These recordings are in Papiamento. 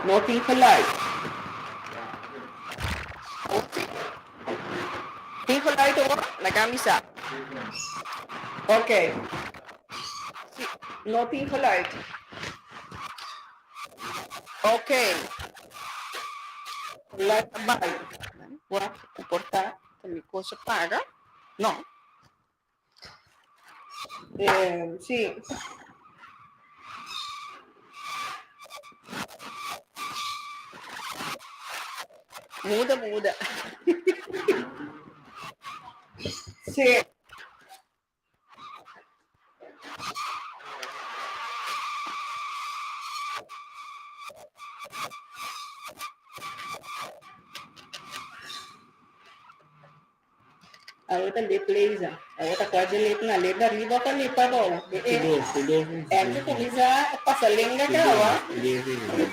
No tin geluid. Tin geluid awor? Laga mi sa. Ok. Si, no tin geluid. Ok. Geluid a bai. Wak, ku por ta ta mi kos a paga. No. Sí. Muda, muda. Sí. Awor ta lip laser. Awor ta kua dje lip na lip ariba of a lip abou. Antes kuminsá pasa lenga kaba.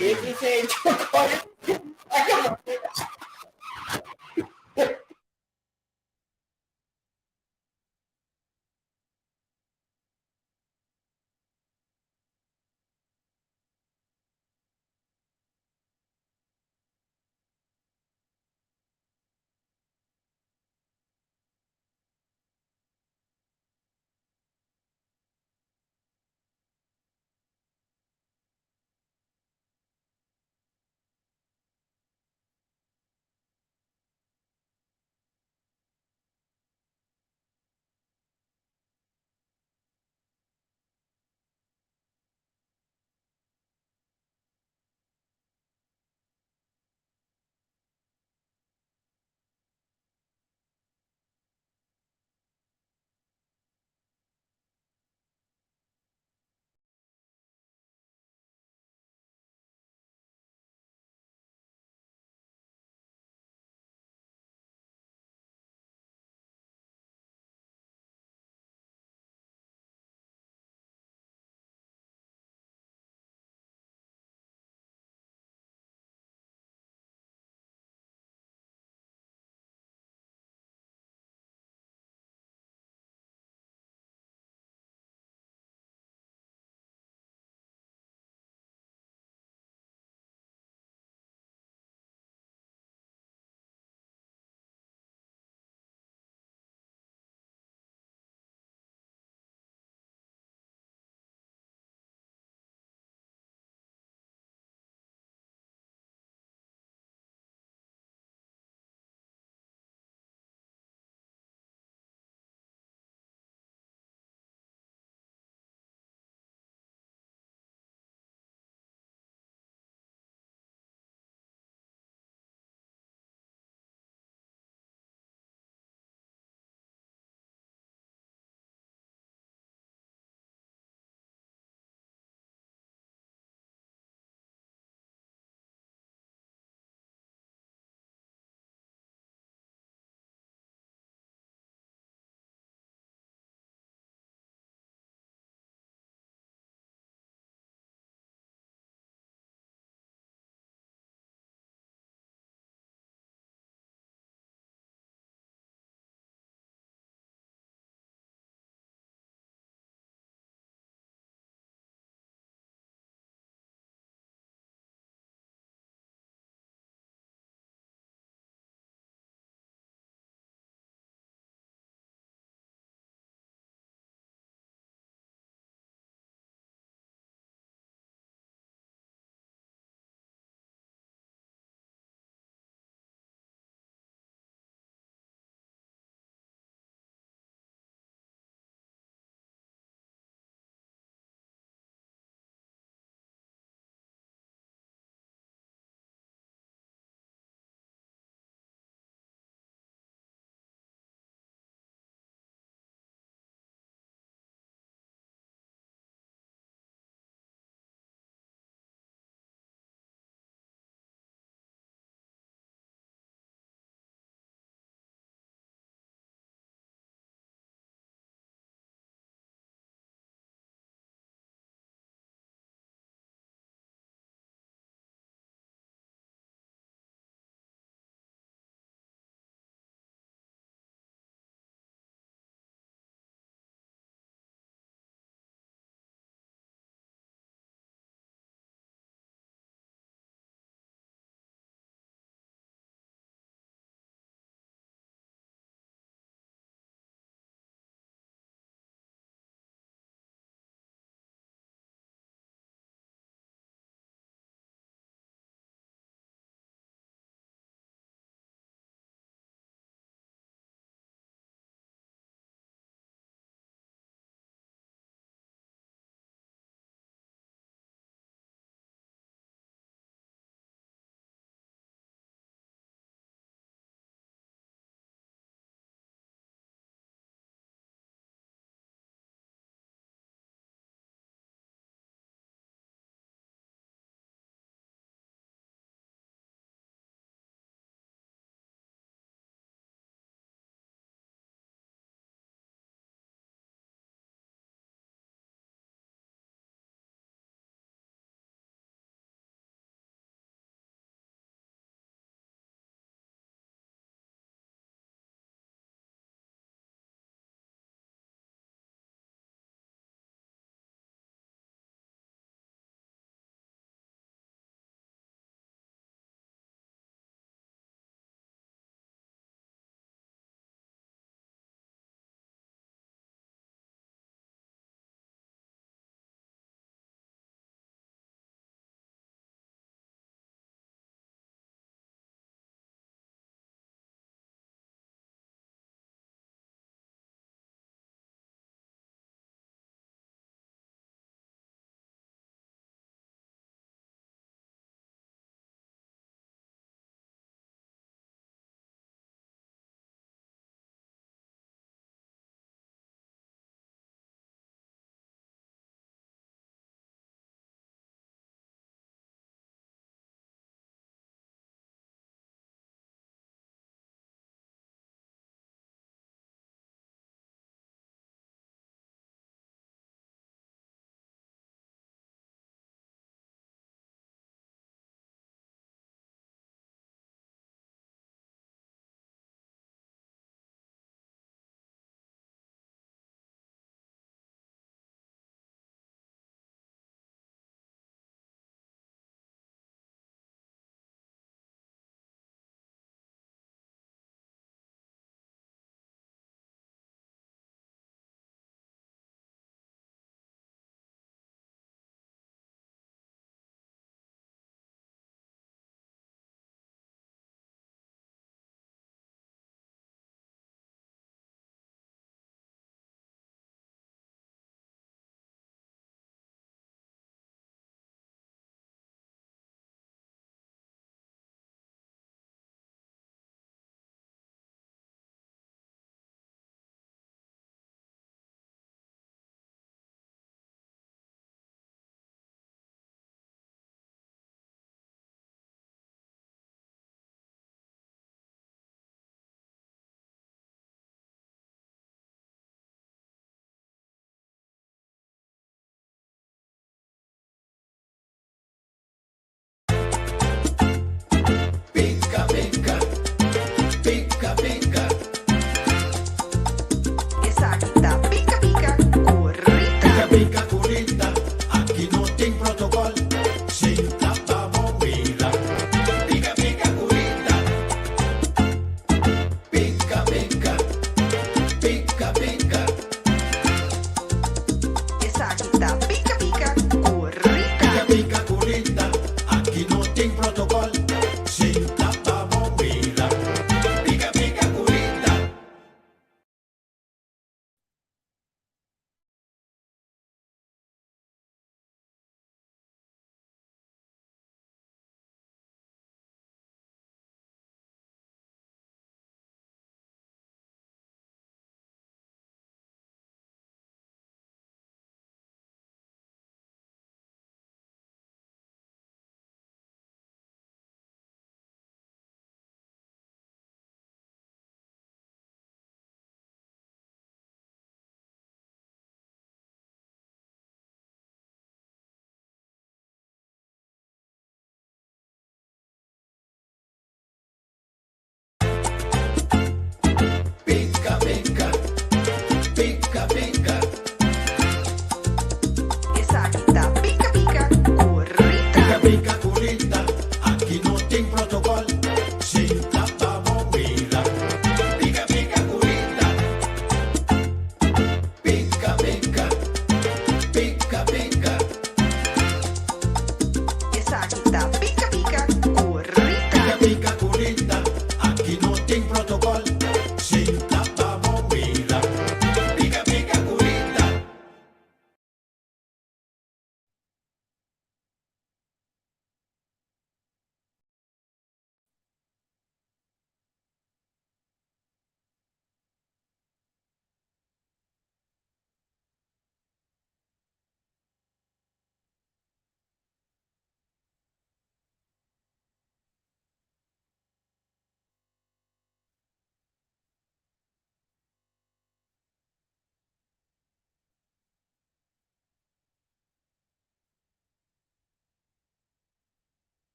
Ese chocolate.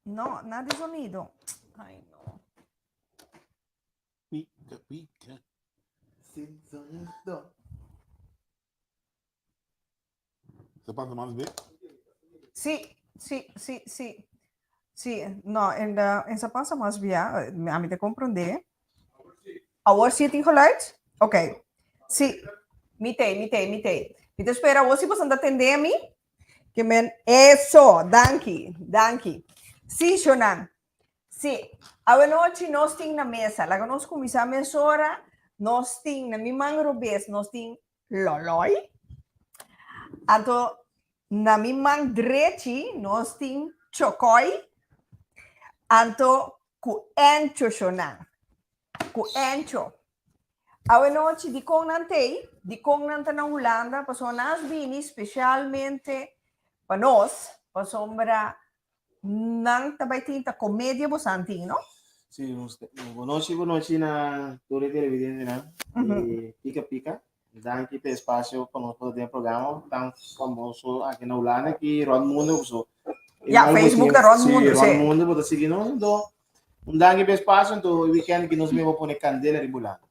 No, nada di sonido. Ay, no. Pica, pica. Sin sonido. Se pasa mas bien? Sí, sí, sí, sí. Sí, no, en, de, en se pasa mas bien, a mi te comprende. Awor sí tin geluid? Ok. Sí. Mi te, mi te, mi te. Mi te spera awor si boso ta tende mi. Ke men, eso, danki, danki. Sí, Shonan. Sí, awanochi nos tin na mesa. Laga nos kuminsá mesora. Nos tin na mi man robes, nos tin Loloi. Anto na mi man drechi nos tin Chokoi. Anto ku Encho, Shonan. Ku Encho. Awanochi dikon nan t'ei? Dikon nan ta na Hulanda? Pasobra nan as bini spesialmente pa nos, pasobra nan ta bai tin ta komedia bosan tin, no? Sí, bonochi, bonochi na tur e televidentenan di Pika Pika. Danki pa e espasio pa nos por den e programa tan famoso aki na Hulanda ki rònt mundu paso. Ya, Facebook ta rònt mundu, sí. Rònt mundu bo ta sigui nos, anto un danki pa e espasio, anto e weekend ki nos mihó pone kandela riba Hulanda.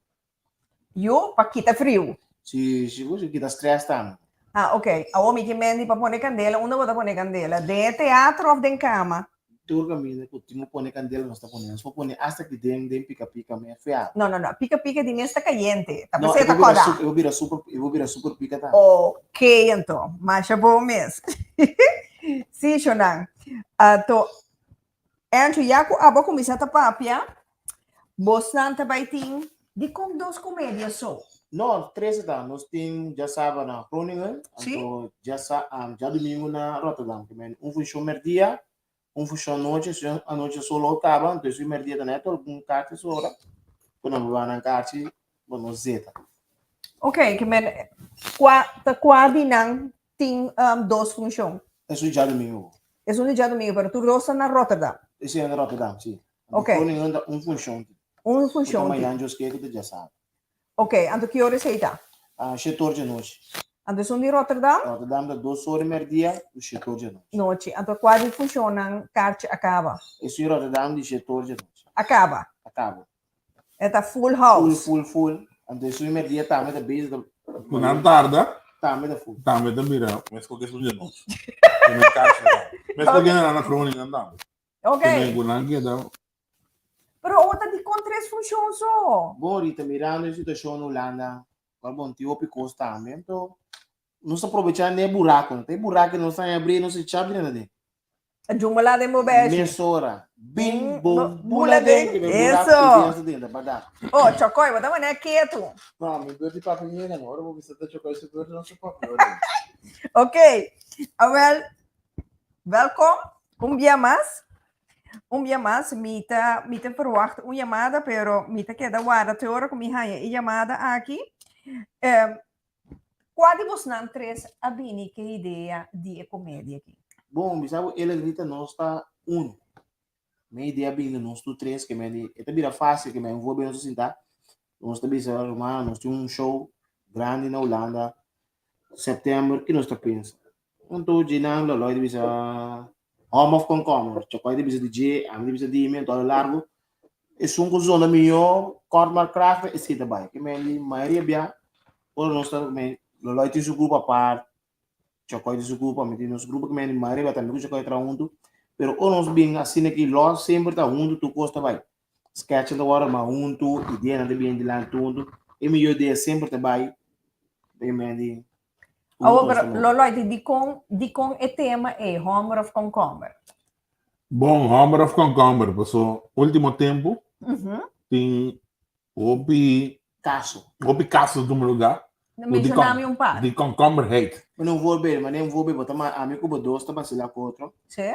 Yu, pa kita friu. Sí, sigur, si kita stress tambe. Ah, ok. Awor mi ke mendi pa pone kandela, unda bo ta pone kandela? Den e teatro of den kama? Tur kaminda ku tin ku pone kandela nos ta pone. Nos por pone asta ki den den pika pika mes fea. No, no, no. Pika pika di mes ta kayente. Ta No, pesey e ta por bira kòrda. super, e por bira super, e por bira super pika tambe. Ok, anto. Masha bon mes. Sí, shonnan. Anto, Andrew, ya ku abo a kuminsá ta papia, bosnan ta bai tin dikon dos komedia so? No, tres ta. Nos tin djasabra na Groningen, Sí. anto djasa, djadumingu na Rotterdam. Ke men un funshon merdia, un funshon anochi, si anochi solo kaba, anto esun merdia ta neto algun karchi sobra, ku nan por nan karchi, bo no zeta. Ok, ke men kua ta kua di nan tin dos funshon? Esun djadumingu. Esun di djadumingu, pero tur dos ta na Rotterdam. Esei na Rotterdam, si. Ok. Groningen ta un funshon tin. Un funshon Ku ta tin. mañan djoske ku ta djasabra. Ok, anto ki ora esei ta? Shete or djanochi. Anto esun di Rotterdam? Rotterdam ta dos or di merdia ku shete or djanochi. Nochi. Anto kua di funshonnan karchi a kaba? Esun di Rotterdam di shete or djanochi. A kaba? A kaba. E ta full house. Full, full, full. Anto esun di merdia tambe ta bezig ta. Ku nan tarda. Tambe ta full. Tambe ta bira meskos ku esun djanochi. Ku karchi a kaba. Meskos ku nan na Groningen tambe. Ok. Ku nan keda. Pero awor ta dikon tres funshon so? Bon, Rita, mirando e situashon na Hulanda, kua bon tin hopi kos tambe, anto nos ta probechá n'e burakunan. Ta e buraku nos ta abri, nos ta echa bira na den. A jumala den bo bèshi. Mesora. Bin, bom, bula den. E buraku Eso. i den den, ta bada. Oh, Chokoy, bo ta manera ketu. No, mi beurt di papia yega no. Ora bo bisa ta Chokoy su beurt, nos ta papia ora. Ok. Awel, welkom. Un bia mas. Un bia mas mi ta mi ta verwacht un yamada, pero mi ta keda warda te ora ku mi haña e yamada aki. Eh, kua di bosnan tres a bini ke idea di e komedia aki? Bon, mi sa ku el a grita nos ta uno. Mi idea a bini nos tur tres ke men di e ta bira fásil ke men voor nos a sinta nos ta bisa ruman nos tin un show grandi na Hulanda sèptèmber ki nos ta pensa? Anto djinan Loloy ta bisa hòmber òf kònkòmber, Chòkòy ta bisa di dje, ami ta bisa di mi, anto a lo largo esun ku zona mihó kòrt maar krachtig esei ta bai. Ke men di mayoria bia ora nos ta Loloy tin su grupo apart, Chòkòy tin su grupo, ami tin nos grupo, ke men di mayoria bia tambe ku Chòkòy traha huntu, pero ora nos bin asina ki lòs semper ta huntu tur kos ta bai. Sketchnan ta wòrdu armá huntu, ideanan ta bini dilanti huntu, e mihó idea semper ta bai, ke men di. Awor, pero Loloy, di dikon, dikon e tema ei, hòmber òf kònkòmber? Bon, hòmber òf kònkòmber, paso último tempu tin hopi Kaso. Hopi kaso tuma lugá. Menshoná mi un par. Di kònkòmberheid. Mi no voorbeeld, ma den voorbeeld bo ta ma ami ku bo dos ta basilá ku otro. Sí.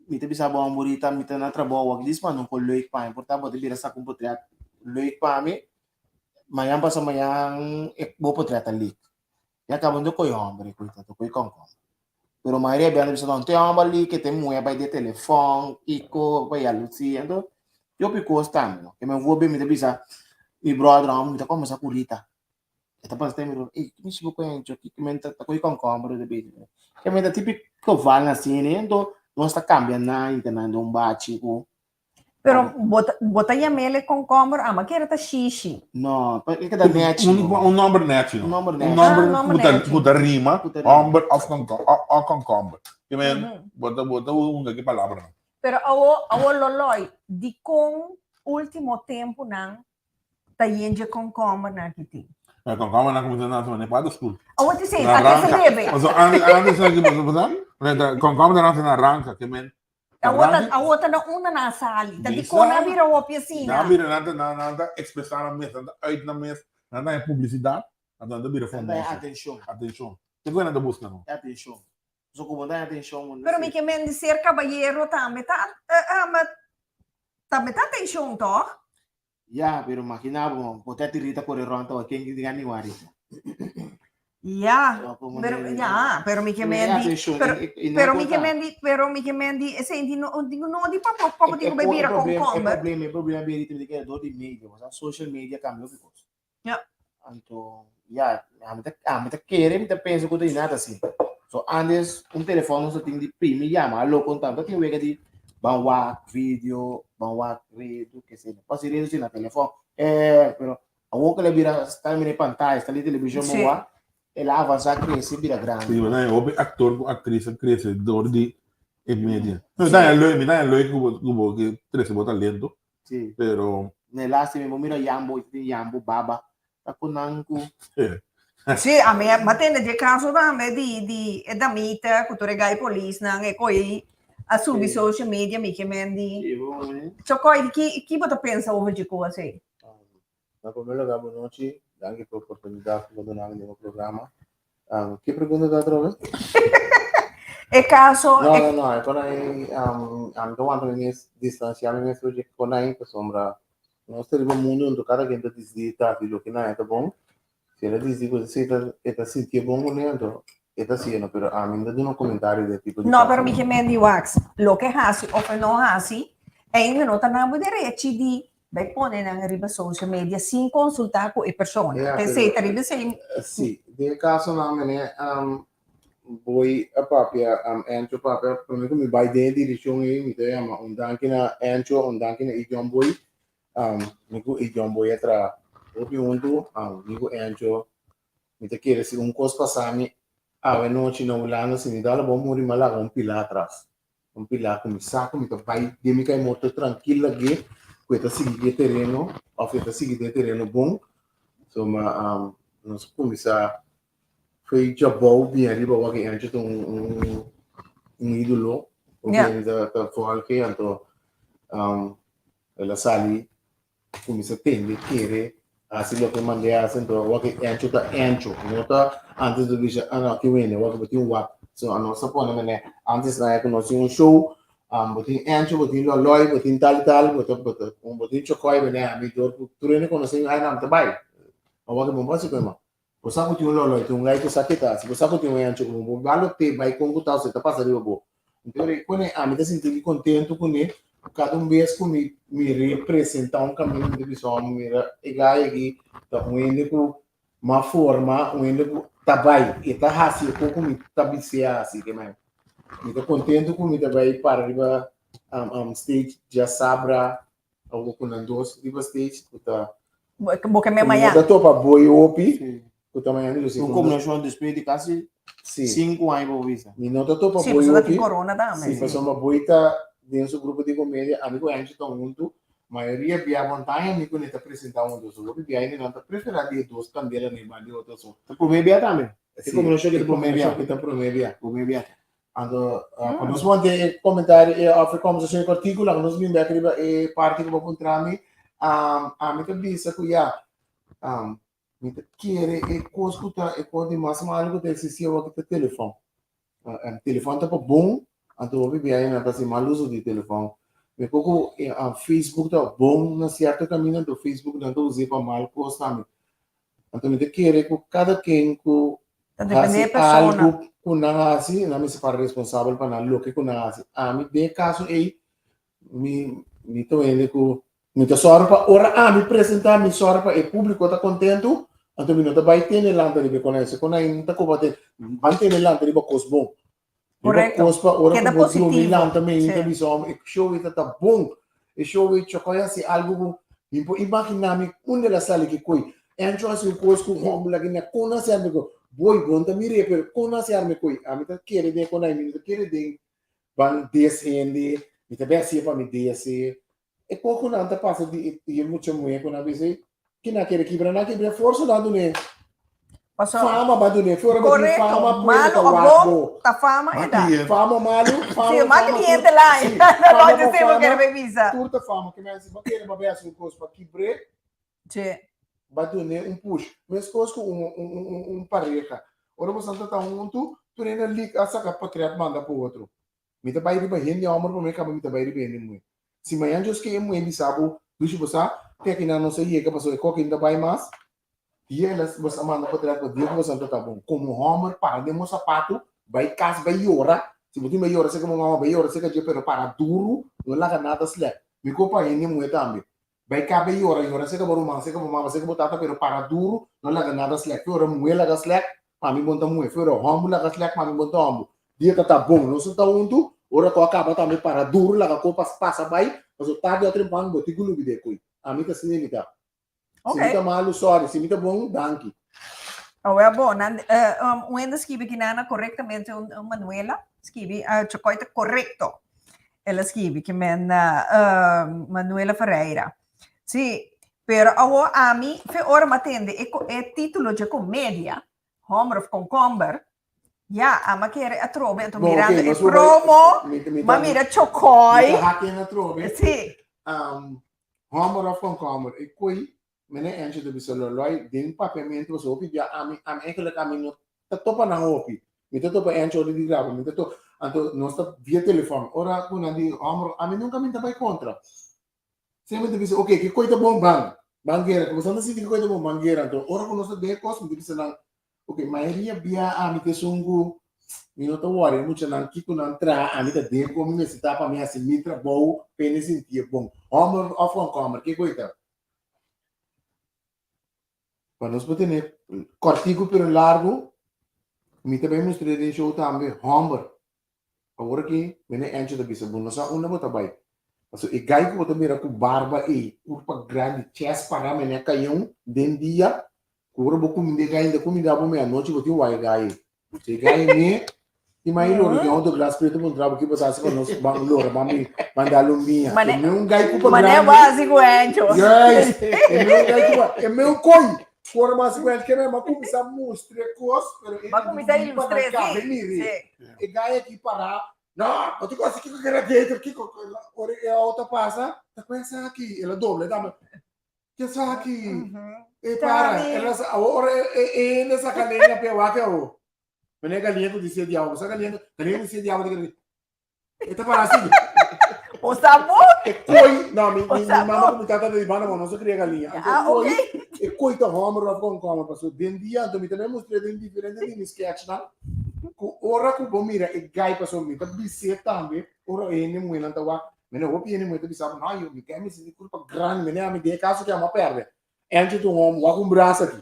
Mi ta bisa bo amorita mi ta na trabou wak dis ma no por leuk pa mi por ta bo ta bira saka un potret leuk pa mi mañan pasa mañan e bo potret ta leak. Ya caba no koe homber e koe ta koe concomber. Pero mayoria bia no bisa no te homber li ke te muhe bai de telefon kiko bai yalusi anto hopi kos tambe no. Ke men voor mi ta bisa mi brother homber mi ta combersa ku Rita. E ta pensa mi ey ki mishi bo koe ancho ki men ta koe concomber ta bisa. Ke men ta tipiko geval asina anto. Nos ta kambia nan i ta nan den un bachi ku. Pero bo ta bo ta yam'el e konkomber ama kere ta shishi. No, pa e keda nechi Un, no. un nomber nechi no. Un nomber Un nechi. nomber Ah, un nomber ku ta, nechi. ku ta rima, Ku ta rima. homber of konko- o, o konkomber. Ke men, Mhm. bo ta, bo ta hunga ki palabranan. Pero awo, awo Loloi, dikon ultimo tempunan ta yen dje konkombernan ki tin? E konkombernan kuminsá nase manera paddenstoel. Awo ti sei, a ke se debe? Paso antes, antes aki, paso, paso, konkomber ta nase na ranka, ke men, Awo ta, awo ta na unda nan a sali? Ta dikon nan a bira hopi asina? Nan a bira, nan ta, nan, nan ta ekspresá nan mes, nan ta uit nan mes, nan ta haña publisidat, anto nan ta bira Nan ta haña famoso. atenshon. Atenshon. Ke ku nan ta buska no? E atenshon. So ku bo ta haña atenshon, bo no Pero mi sirbi. ke men di ser kabayero tambe ta, tambe ta atenshon tòg? Ya, pero imagina bo, bo ta tirita kore rond tawa ken ki diga niwa rita. Ya, So, como pero ne- ya, pero mi ke Ne men di, atenshon, pero e- e- e no pero mi ke importa. men di, pero mi ke men di, esei di no di no di pa pa bo E- tin e ku bai po- e bira problema, e komkomber. problema, e problema bira rita mi ta kere dor di media, bo sa social media kambia hopi kos. Ja. Anto, ya, ami ta, ami ta kere, mi ta pensa ku ta di nada asina. So antes un telefòn nos ta tin di primi yama, alo konta, no ta tin wega di ban wak video, ban wak redu, ke se, pas di redu si na telefòn, eh, pero awor ku el a bira sta mira e pantaya, sta li televishon bo Sí. wak, el a avansá, krese, bira grandi. Sí, pero hopi aktor ku aktris a krese dor di e media. Mi ta haña leuk, mi ta haña leuk ku bo, ku bo ke trese bo talento, Sí. pero Ne lástima, bo mira Yambo, i tin Yambo Baba, ta ku nan ku. Sí, a mi a tende dje kaso tambe di di e damita ku tur e gai polisnan e koe a subi Sí. social media mi ke men di Sí, bo mami. Chokoi ki ki bo ta pensa over dje kos ei? Na promé lugá bo nochi, danki pa e oportunidat ku bo duna mi den bo programa. Ki pregunta ta atrobe? E kaso No, no, no, e kon ai ami ta wanta mi mes distansiá mi mes for dje kon ai pasobra nos ta riba mundu anto kada ken ta disidí ta hasi loke nan e ta bon. Si el a disidí ku esei ta e ta sintié bon kuné anto e ta hasié no, pero ami no ta duna komentario di e tipo di No, pero kasonan. mi ke men di wax, loke hasi òf e no hasi, ainda no ta na bo derechi di Bai pone nan riba social media sin consulta cu e persona. Ja, P'esei pero ta riba esei. Sí, den e casonan mene um, boy a papia, um, Encho papia, prome cu mi bai den e direccion ei, mi ta yama un danki na Encho, un danki na Ijon Boy. Um, mi cu Ijon Boy a traha hopi huntu, um, mi cu Encho, mi ta kere si un cos pasa mi awe nochi na Hulanda, si mi dal bo muri, mi a laga un pila atras. Un pila ku mi sa ku mi ta bai den mi kai morto trankil lag'é ku e ta sigui di e tereno òf e ta sigui den e tereno bon. So ma nos a kuminsá fo'i djabou bin ariba wak e Ancho ta un un ídolo un hende ta vòlg e anto el a sali Kuminsá tende, kere, hasi loke mand'é hasi, anto awor ki encho ta encho, no ta antes bo bisa, ah no, aki wende, awor ki bo tin wak. So anos ta pone manera, antes na e ku nos tin un show, bo tin encho, bo tin lòlòi, bo tin tal i tal, bo ta bo ta bo tin chokòi, manera ami dor ku tur hende konosé mi, ai nan ta bai. Awor ki bo no por hasi ku e man. Bo sa ku tin un lòlòi, tin un gai ku sa ke ta hasi, bo sa ku tin un encho ku bo bo lo te bai kon ku ta, osea ta pasa riba bo. Anto ora kuné ami ta sinti mi kontentu kuné, ku kada un bes ku mi mi representá un kaminda mi ta bisa hòmber mira e gai aki ta un hende ku m'a forma, un hende ku ta bai, e ta hasi e kon ku mi ta bis'é hasi ke mai. Mi ta kontentu ku mi ta bai para riba stage djasabra Awor ku nan dos riba stage ku ta Bo ke me ku mañan. no ta topa boy hopi ku ta mañan di Lucy. Un kombinashon despues di kasi Sí. sinku aña bo bisa. Mi no ta topa Sí, boy pasobra tin hopi. corona tambe. Sí, pasobra boy ta den su grupo di komedia, ami ku Angie ta huntu. Mayoria bia montaña mi ku ne ta presenta huntu. So hopi bia hende nan ta prefera di e dos kandela na e banda di otro. So Ta prome bia tambe. E Sí, kombinashon ke e ta prome bia. kombinashon ke ta prome bia. Prome bia. Anto, pa nos wante e komentario e òf e kòmbersashon kòrtiku, laga nos bin bèk riba e parti ku bo puntra mi. Ami ta bisa ku ya, mi ta kere e kos ku ta e kos di mas malu ku ta eksistí awor ki ta telefòn. Telefòn ta pa bon, anto hopi biaha nan ta hasi mal uso di telefòn. Mi por ku Facebook ta bon na sierto kaminda, anto Facebook nan ta us'é pa mal kos tambe. Anto mi ta kere ku kada ken ku Ta depende hasi e persona. algu ku nan hasi, nan mester para responsabel pa nan loke ku nan hasi. Ami den e kaso ei, mi mi ta wende ku mi ta sòru pa ora ami presentá, mi sòru pa e públiko ta kontentu, anto mi no ta bai tene lanta riba e konai. Si konai no ta koba te, ban tene lanta riba kos bon. Correcto. Kos pa ora Keda ku bo drumi positivo. lanta me Sí. ta bisa om e show e ta ta bon. E show e chokoy hasi algo ku mi por imaginá mi unda el a sali ki koi. Encho hasi un kos ku hòmber laki na kon hasi arme koi. Boy bon ta mir'é pero kon hasi arme koi. Ami ta kere den kon ai mi no ta kere den ban des hende. Mi ta bai hasié pa mi dese. E kos ku nan ta pasa di e mucha muhé ku nan bisa kina kere kibra nan kibra forsa nan dun'é. Paso, Fama ba dun'é fuera ba tin correcto, fama pueblo malo ta o wak bon, bo. ta fama e da. Fama malu, fama Sí, mas fama tur cliente la sí, no fama te pa sé fama kere be bisa. tur ta fama ke men si bo kere ba bai hasi un kos pa kibr'é Sí. ba dun'é un push. Meskos ku un un un un pareha ora boso ta ta huntu tur hende a lik a saka potret manda pa otro. Mi ta bai riba hende hòmber promé kaba mi ta bai riba hende muhé. Si mañan Dios ke e muhé bisa bo, Dushi bo sa, te akinan nos a yega pasobra e koki no ta bai mas, dia el a bo a manda potret pa dia ku boso ta ta bon. Komo hòmber para den bo sapatu, bai kas bai yora, si bo tin bai yora serka bo mama bai yora serka dje pero para duru, no laga nada slèp. Mi ko pa hende muhé tambe, bai kas bai yora, yora serka bo ruman, serka bo mama, serka bo tata pero para duru, no laga nada slèp. Fe ora muhé laga slèp, pa mi bon ta muhé, fe ora hòmber laga slèp, pa mi bon ta hòmber. Dia ta ta bon, nos ta huntu, ora ku a kaba tambe para duru laga ko pas pasa bai, pasobra tardi o trempan bo tin ku lubida e koi. Ami ta asina mi ta. Si mi ta malu, sorry, si mi ta bon, danki. Awel bo, nan un hende skibi ki nana korektamente un Manuela skibi Chokoy ta korekto. El a skibi ki men Manuela Ferreira. Si, pero awo ami fe ora mi a tende e titulo dje komedia, Homber of Konkomber, Ya, ama kere atrobe, anto Bon, mirando ok, e nos por bai- promo, mi ma ta- mira Chokoy. Mi ta hak in atrobe. Sí. Homber of komkomber, e koi, mene Angie ta bisa loloi, den papiamento pasobra hopi bia ami, ami eigenlijk ami no ta topa nan hopi. Mi ta topa Angie ora di graba, mi ta to, anto nos ta via telefon. Ora ku nan di homber, ami nunka mi ta bai kontra. Semper ta bisa, ok, ki koi ta bon, ban. Ban guera. Ku boso ta sinti ki koi ta bon, ban guera. Anto, ora ku nos ta den e kos, mi ta bisa nan, ok, mayoria bia ami ta esun ku mi no ta wòri e muchanan kiko nan traha, ami ta den kon mi mester ta pa mi hasi mi trabou pa hende sinti e bon. Hòmber òf kònkòmber, ke koi ta? Pa nos por tene kòrtiku pero largu, mi ta bai mustr'é den show tambe, hòmber. Awor aki mene Ancho ta bisa bo no sa unda bo ta bai. Pasobra e gai ku bo ta mira ku barba ei, kurpa grandi, chest para mene a kayon den dia, ku ora bo kuminda e gai inda kuminda bo meanochi bo tin wak e gai ei. Si e gai me tin mai lora di auto glas preto puntra bo ki bo ta hasi pa nos ban lora ban bin ban da lumbia. E me un gai kurpa Mane grandi. bo hasi ku Ancho. Juist, e me un gai kurpa, e me un koi. Ora mas ku el kere, m'a kuminsá mustra e kos, pero e M'a kuminsá ilustr'é, pa sí, miri. sí. E gai aki pará, no, no tin kos, kiko kere dentro, kiko, ora e auto pasa, ta ku esaki, el a dobla, e dame, ke esaki? E para, el a sa, ora e hende saka lenga p'e wak awor. Mene galiña ku di siete diablo, sa galiña, galiña di siete diablo, E ta para así. O sabor. E koi, no, mi, mi, O mi mama sabor. ku mi tata ta di banda, ma nos a kria galiña. Anto Ah, e koi, ok. e koi ta hòmber òf kònkòmber, pasobra den dia anto mi ta demostr'é den diferente di mi sketchnan ku ora ku bo mira e gai, pasobra mi ta bis'é tambe ora e hende muhénan ta wak, mene hopi hende muhé ta bisa mi, no, yo mi gai mi sinti kurpa grandi, mene ami den e kaso ke amo a pèrdè. Angie ta un hòmber, wak un brasa aki.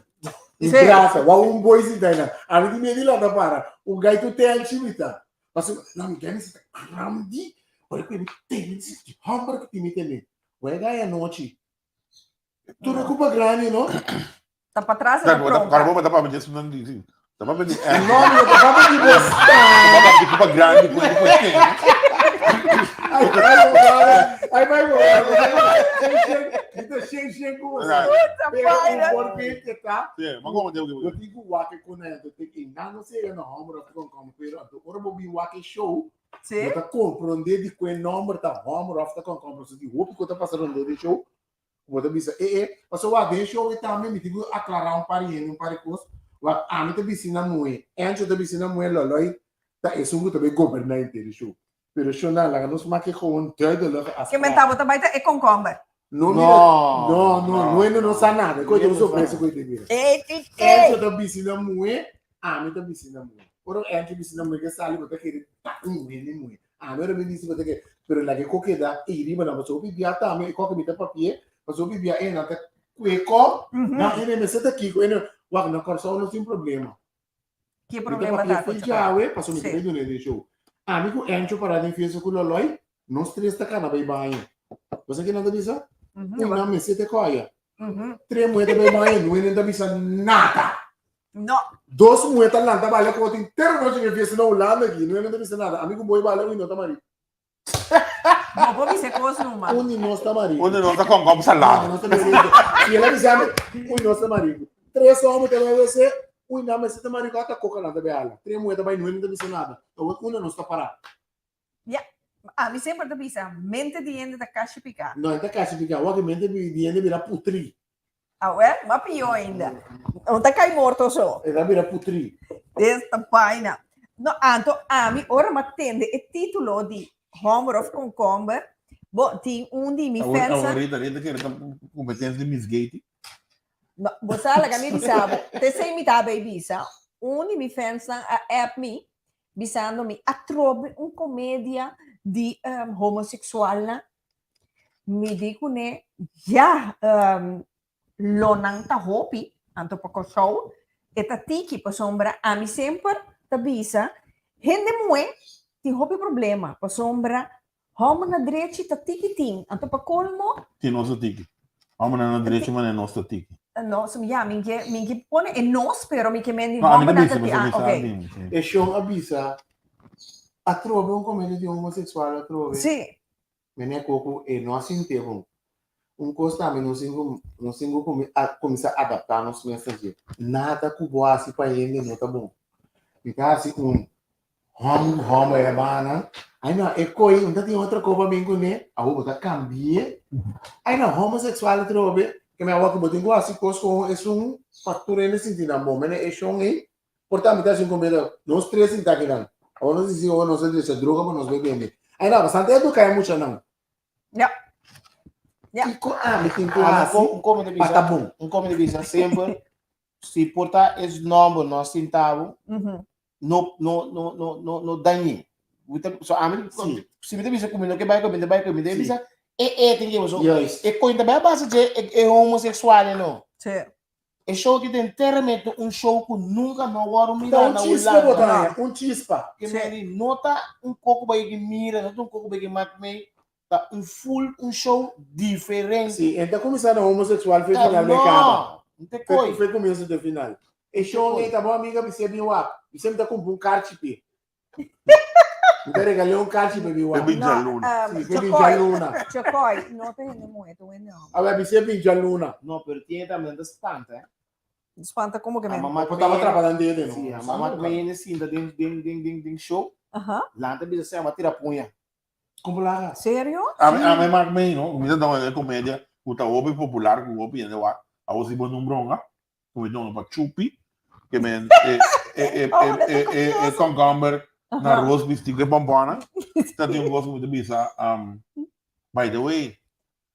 Un brasa, wak un boi sinta einan. Ami tin miedu di lanta para. Un gai tur tenchi mi ta. Pasobra, no, mi gai mi sinta grandi, ora ku mi tene, mi sinti hòmber ku tin mi tene. Wak e gai anochi. Tur a kupa grandi, no? Ta patras e ta pronta. Kòrda bo ta papia di esunnan di, si. Ta papia di Angie. No, mi no ta papia di bo. Ta papia di kupa grandi ku e tene. Ai, ai, ai, bai bo. Mi ta shen shen ku bo. Pero un voorbeeld ta. Sí, ma como te Bo tin ku wak e konento te ki nan no sega na hòmber òf kònkòmber, pero anto ora bo bin wak e show, bo ta komprondé di ku e nòmber ta hòmber òf ta kònkòmber. So di hopi ku ta pasa rondó di show, Bo ta bisa, e e, pasobra wak den show e tambe mi tin ku aklará un par di hende un par di kos, wak ami ta bisti na muhé, Encho ta bisti na muhé, Loloi ta esun ku ta bai goberná henter e show. Pero shownan, laga nos make gewoon duidelijke Ke afspraak. men tabata bai ta e konkomber. No mira, no, no, no hende no sa nada, koe ta un sorpresa koe ta bira. E e e. Encho ta bisti na muhé, ami ta bisti na muhé. Ora Encho bisti na muhé ke sali bo ta kere ta un hende muhé. Ami ora mi dici bo ta ke, pero laga e ko keda ei riba nan, pasobra hopi bia tambe e ko ke mi ta papia, pasobra hopi bia einan ta kue ko, nan ene mester ta kiko, ene, wak na Kòrsou nos tin problema. Ki Mi ta problema papia ta fo'i ku djawe, pasobra mi ta Sí. bai duna den show. Ami ku Encho pará den fiesta ku Loloi, nos tres ta kana bai baño. Bo sa kinan ta bisa? Un nan mester te koya. Tres muhé ta bai baño, nué nan ta bisa nada. No. Dos muhé ta lanta baila ku otro entero nochi den fiesta na Hulanda aki, nué nan ta bisa nada. Ami ku Boy baila, ui no ta marí. No por bisa kos numa. Un di nos ta mariku. Un di nos ta konkom salado. No, nos ta mariku. Si el a bisa mi, un nos ta mariku. Tres hòmber ta bai wc, un nan mester ta mariku, ata koka nan ta bai hala. Tres muhé ta bai, nué no ta bisa nada. Awor unda nos ta pará? Ya, ami semper ta bisa, mente di hende ta kashi piká. No, e ta kashi piká. Awor ki mente di hende bira putrí. Awel, mas pió ainda. No ta kai morto so. E ta bira putrí. Esta vaina. No, anto ami ora m'a tende e título di Hòmber òf Konkomber, bo tin un di mi Awor, fans. awor Rita, Rita kere ta kompetensia di Miss Gayty. No, bo sa laga mi bisa bo. T'esei mi ta bay bisa. Un di mi fansnan a app mi bisando mi atrobe un komedia di um, homoseksualnan. Mi di kuné, ya, um, lo nan ta hopi, anto pa Kòrsou e ta tiki pasobra ami semper ta bisa hende muhé tin hopi problema pasobra hòmber na drechi ta tiki tin, anto pa kolmo. Tin nos ta tiki. Hòmbernan na drechi manera nos ta tiki. No, so ya, mi ke, mi ke pone e nos, pero mi ke men di No, ami ta hòmbernan bisa, ta ti, pasobra ah, mi sa ok. bin, sí. E shon a bisa, Atrobe un komedia di homoseksual atrobe. Sí. Mene ku ku e no a sinti bon. Un kos tambe nos tin ku nos tin ku kuminsá adaptá nos mes na dje. Nada ku bo hasi pa hende no ta bon. Mi ta hasi un hòmber ku hòmber e bana, ai no e koi un ta tin otro ko pa bin kuné, awor bo ta kambi'é. Ai no homoseksual atrobe, ke mi awor ku bo tin ku hasi kos ku esun pa tur hende sinti nan bon. Mene e shon ei Por ta mi ta haci un comida, nos tres sinta akinan. Awor nos dici awor nos a drecha droga pa nos bay bende. Ay no, bastante educa e muchanan. Ja. Ja. Kico ami tin cu Ah, haci un come de pa bisa, ta bon? un come de bisa semper si por ta es nomber no sintabo no no no no no no dañe. So ami Sí. si mi ta bisa ku mi no ke bai ku mi ta bai ku mi ta Sí. bisa e e tin ke so Juist. e coin ta bai a base dje e e homosexual no. Sí. E show ki ta enteramente un show ku nunka no wòrdu Ta mira un na chispa bo ta Hulanda. haña, un chispa. Ke Sí. meni no ta un koko bai ki mira, no ta un koko bai ki mak mei, ta un full un show diferente. Sí, en ta kuminsá na homosexual fe Ta final bai kaba. no, no te Fe, koi. fe kumienso te final. E Te show koi. ei ta bo amiga bis'é bin wak. Bis'é mi ta kumpra un karchi p'e. Mi ta regal'é un karchi p'e bin wak. Pe bin No, djaluna. um, Sí, pe bin Chocoy, djaluna. Chocoy, no ta hende muhé, ta hende hòmber. A wer bis'é bin djaluna. No, pero tiene también ta spanta, eh. Spanta como que A men? mama Bo taba trapa nan dede, no? Sí, a mama me sinta den den den den den show. Aha. Lanta bisa se ama tira puña. Como laga? Serio? Ami ami mak mei no, mi ta dau e komedia ku ta hopi popular ku hopi hende wak. Awor si bo nombra un ku mi duna pa chupi, ke men e e e Oh, e dat e ta e e curioso. konkomber na Aha. ros bisti ku e pompona. Ta tin un kos ku mi ta bisa, um, by the way,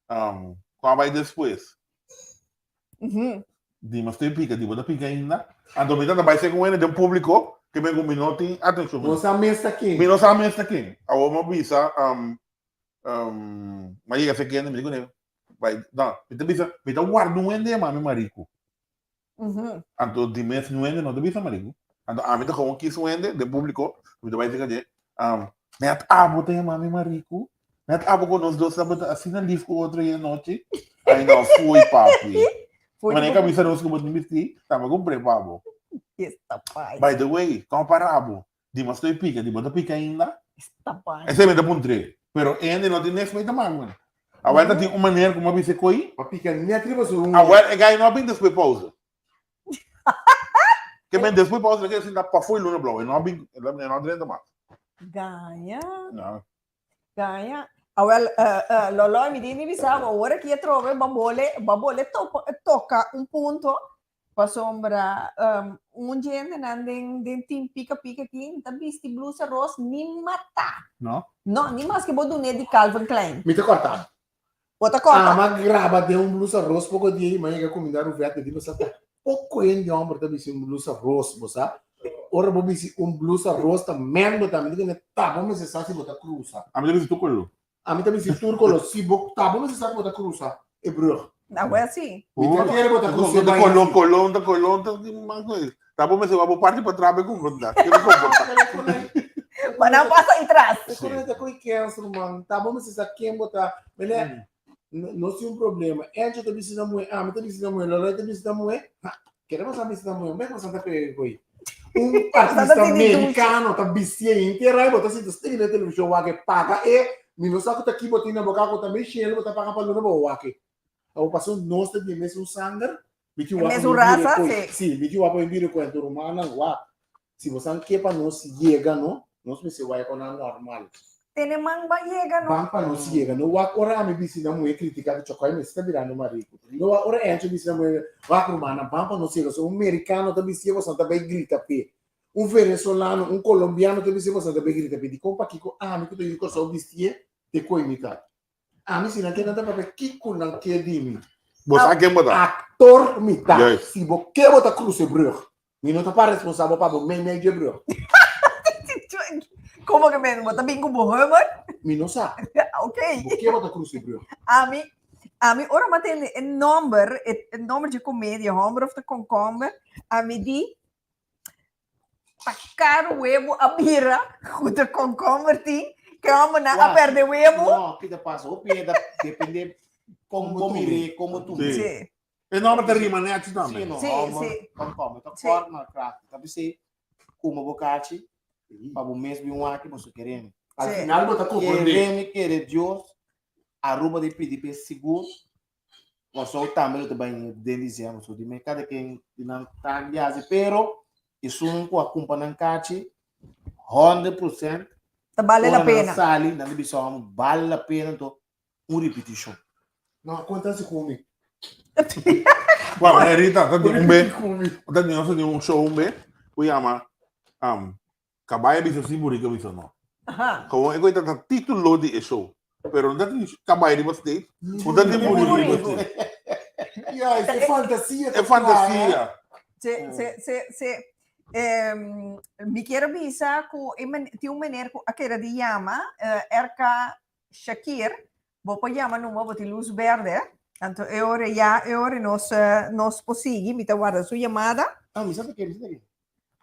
um, kua bai despues? Mhm. Di mas te pica, di bo ta pica ainda. Anto mi ta bai ser con hende den público que men ku mi no tin atención. No sa mes ta ken. Mi no sa mes ta ken. Awor mi a bisa, um, um, mi a yega ser kende, mi di kuné, bai, no, mi ta bisa, mi ta warda un hende yama mi mariku. Anto di mes un hende no ta bisa mariku. Anto ami ta gewoon kis un hende den público, mi ta bai ser dje, um, net abo ta yama mi mariku, net abo ku nos dos tabata asina lif ku otro ayer nochi. Ai no, fui papi. Fui Manera camisa roos ku bo tin bisti, tamba kumpré pa bo. Esta pai. By the way, kon para bo? Di mas estoy pica, di bo ta pica ainda? Esta pai. Esei mi ta puntr'é. Pero hende no tin niks mei ta man, man. Awel ta tin un manera ku mi a bisa koi. Pa pica net riba su uña. Awel e gai no a bin despues pausa. Ke men despues pausa e keda sinta pafó e luna blou. E no a bin, e no a drenta mas. Gaña. No. Gaña. Awel, Lolo, mi tin di bisa bo, ora ki atrobe bo bole, bo bole topa, toka un punto, pasobra un djentenan den, den team pika pika aki ta bisti blusa ros ni mata. No? No, ni maske bo dun'é di Calvin Klein. Mi ta kòrta. Bo ta kòrta? Ama graba den un blusa ros poko dia i ma yega kuminda Ruvette di bo sa ta poko hende hòmber ta bisti un blusa ros, bo sa. Ora bo bisti un blusa ros ta men bo ta, mi ta kende ta bo mester sa si bo ta krusa. Ami ta bisti tur koló. Ami ta bisti tur koló, si bo ta bo mester sa ku bo ta krusa e brug. Awor si. Mi ta kere bo ta krusa e Ta baña koló, si. koló, ta koló, ta mas koe. Ta bo mester wak bo parti pa traba e komportá. Kere komportá. Pa nan pasa i tras. E corona ta koi kens, ruman. Ta bo mester sa ken bo ta. Mene, no tin un problema. Encho ta bisti na muhe, ami ta bisti na muhe, Loroi ta bisti na muhe. Ha, kere boso a bisti na muhe, un bes boso ta pega koi. Un artista mericano ta bisti ei henter ai, bo ta sinta stil na television wak e paga e, mi no sa ku ta ki bo tin na boka ku ta mei shelu bo ta paga pa luna bo wak e. Abo paso nos ta di e mesun sanger, Mi ki E wak mesun mi bira rasa, koi. sí. Sí, mi ki wak mi bira koi. Anto rumannan wak. Si bosan ke pa nos yega no, nos mester wak kon nan normal. Tene man ban yega no. Ban pa nos yega no. Wak ora ami bisti nan muhe kritika ku Chokoi mester ta birando mariku. No wak ora Encho bisti nan muhe wak rumannan ban pa nos yega. So un merikano ta bisti bosan ta bai grita p'e. Un venezolano, un kolombiano ta bisti bosan ta bai grita p'e. Dikon pakiko ami ku ta yu Kòrsou bistié te koi mi ta. Ami si nan ke nan ta papia kiko nan ke di mi. Bo sa ken bo ta. Actor mi ta. Juist. Si bo ke bo ta cruza e brug. Mi no ta pa responsabel pa bo mei mei dje brug. Como que men? Bo ta bin cu bo hummer? Mi no sa. Ok. Bo ke bo ta cruza e brug. Ami, ami ora mi a tende e nomber, e nomber dje comedia, Homber of the Concomber, ami di, Ta caro webo a bira cu ta concomber tin ke hombernan a Wak, perde webo. No, kita pasa hopi e ta depende con bo mire, con bo tuma. Sí. Sí. E nomber ta rima nechi tambe. Sí, no, Sí, homber, sí. concomber, ta Sí. kort maar krachtig. Ta bisey, kuma bo kachi, pa bo mes bin wak boso keremi. Al Sí. final bo ta comprende. Keremi, kere Dios, Aruba di pidi pe sigur Kòrsou tambe lo ta bai den disiember so di me kada ken di nan ta di hasi pero esun ku a kumpra nan kachi 100% Ta bale la ora nan pena. sali nan ta bisa hòmber bale la pena anto un ripitishon. No, konta si ku mi. Bueno, Rita, ta di un be, Ku mi. ta di nos di un show un be, ku yama um, Caballo bisa si, burrico bisa no. Aha. Gewoon, ik weet dat dat título di e show. Pero no dat die caballo riba stage, no dat die burrico riba stage. Ja, e fantasia. E fantasia. Sí, sí, sí, sí. Em, mi kier bisa ku e men, tin un meneer ku a kere di yama, eh, RK Shakir, bo por yama numa, bo tin luz berde. Anto e ora ya, e ora nos, eh, nos por sigui, mi ta warda su yamada. Ah, mi sa ta ke, mi sa ta ke.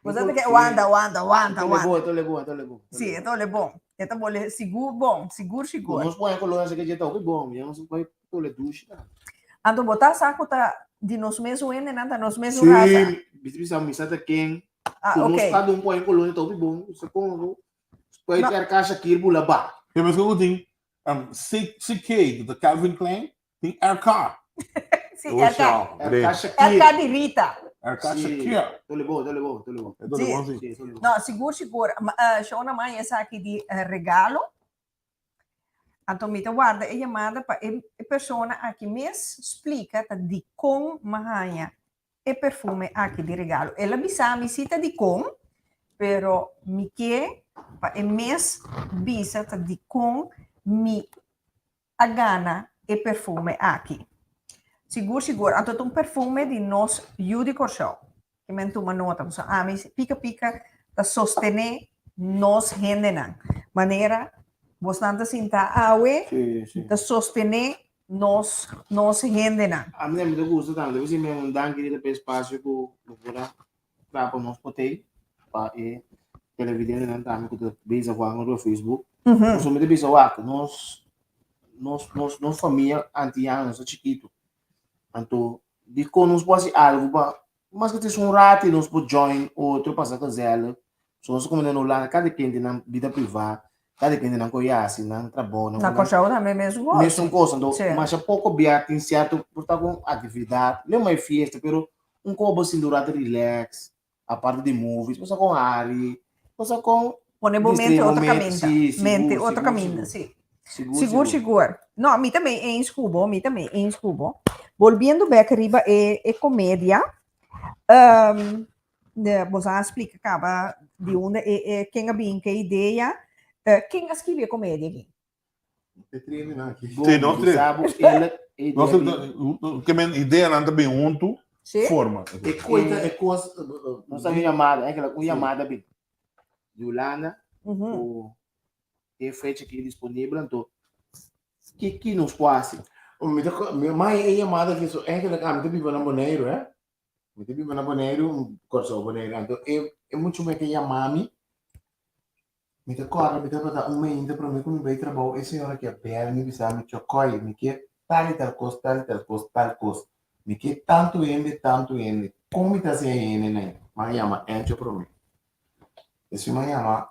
Bo sa ta ke, wanta, wanta, wanta, wanta. Eto le bon, eto le bon, eto le bon. Sí, eto le bon. E ta bole sigur bon, sigur, sigur. Nos pone color así que ya está bon, ya no se puede tole douche. Anto bo ta sa ku ta di nos mes wendenan, ta nos mes raza. Sí, bisa bisa mi sa ta ken. Ah, Ku nos ok. kada un pone color ta bon, se kon Puede No. ter casa Shakir bula ba. Je bent ook ding, um, CK, de Calvin Klein, die RK. Sí, RK. RK Shakir. RK di Rita. RK Sí. Shakir. Tole bo, tole bo, tole bo. Dat is Sí. wel zo. Sí, tole bo. No, sigur, sigur. Ma, Shona Mai esaki di regalo. Anto mi ta warda e yamada pa e persona aki mes splika ta dikon mi haña e perfume aki di regalo. El a bisa mi si ta dikon, pero mi ke pa e mes bisa ta dikon mi a gana e perfume aki. Sigur sigur, anto ta un perfume di nos yu di Kòrsou. Ki men tuma nota, pasobra ami pika pika ta sostené nos hendenan. Manera bosnan ta sinta awe, ta sostené nos nos hendenan. Ami tambe ta gusta tambe. Debe si mi un danki di ta pa e espacio ku bo por a traha pa nos por tei, pa e televidentenan tambe ku ta bezig wak nos riba Facebook. Pasobra mi ta bisa wak, nos nos nos nos famia antiano nos ta chikitu. Anto dikon nos por hasi algu pa maske ta es un rati nos por join otro pasa gezellig. So nos ta komo na Hulanda kada ken tin nan bida priva, kada ken tin nan koe hasi, nan trabou, nan Na Kòrsou tambe mesun kos. Mesun kos, anto Sí. masha poko bia tin sierto por ta ku aktividat, no mai fiesta pero un kobo bo sinti un rato relax, aparte di movies, bo sa kon hari, bo sa kon Pone bo distrae mente bo otro mente, kaminda, sí, sigur, mente otro sigur, kaminda, sigur. sí. Sigur, Sigur, sigur. sigur. No, mi tambe eens ku bo, mi tambe eens ku bo. Bolbiendo bek riba e e komedia, um, de, bo sa a splika kaba di unda e e ken a bin ke idea. Eh, ken a skibi e komedia aki? E trene aki. Sí, nos tres. Sa bo eerlijk, e Nos idea bin- ke men ideanan ta bin huntu, Sí? forma. E koita, e kos. Nos ta un yamada, eigenlijk un yamada bin di Hulanda Mhm. ku e fecha aki disponibel, anto ki ki nos por hasi? Mi ta ko- mi mai e yamada aki so eigenlijk ami ta biba na Boneiru, hè. Mi ta biba na Boneiru, Kòrsou, Boneiru. Anto e e muchu me ke yama mi. Mi ta kòrda mi tabata un mainta promé ku mi bai trabou e señora ke a bèl mi bisa mi Chòkòi mi ke tal i tal kos tal i tal kos tal kos mi ke tantu hende tantu hende kon mi ta hasi e hendenan mi a yama Encho promé despues mi a yama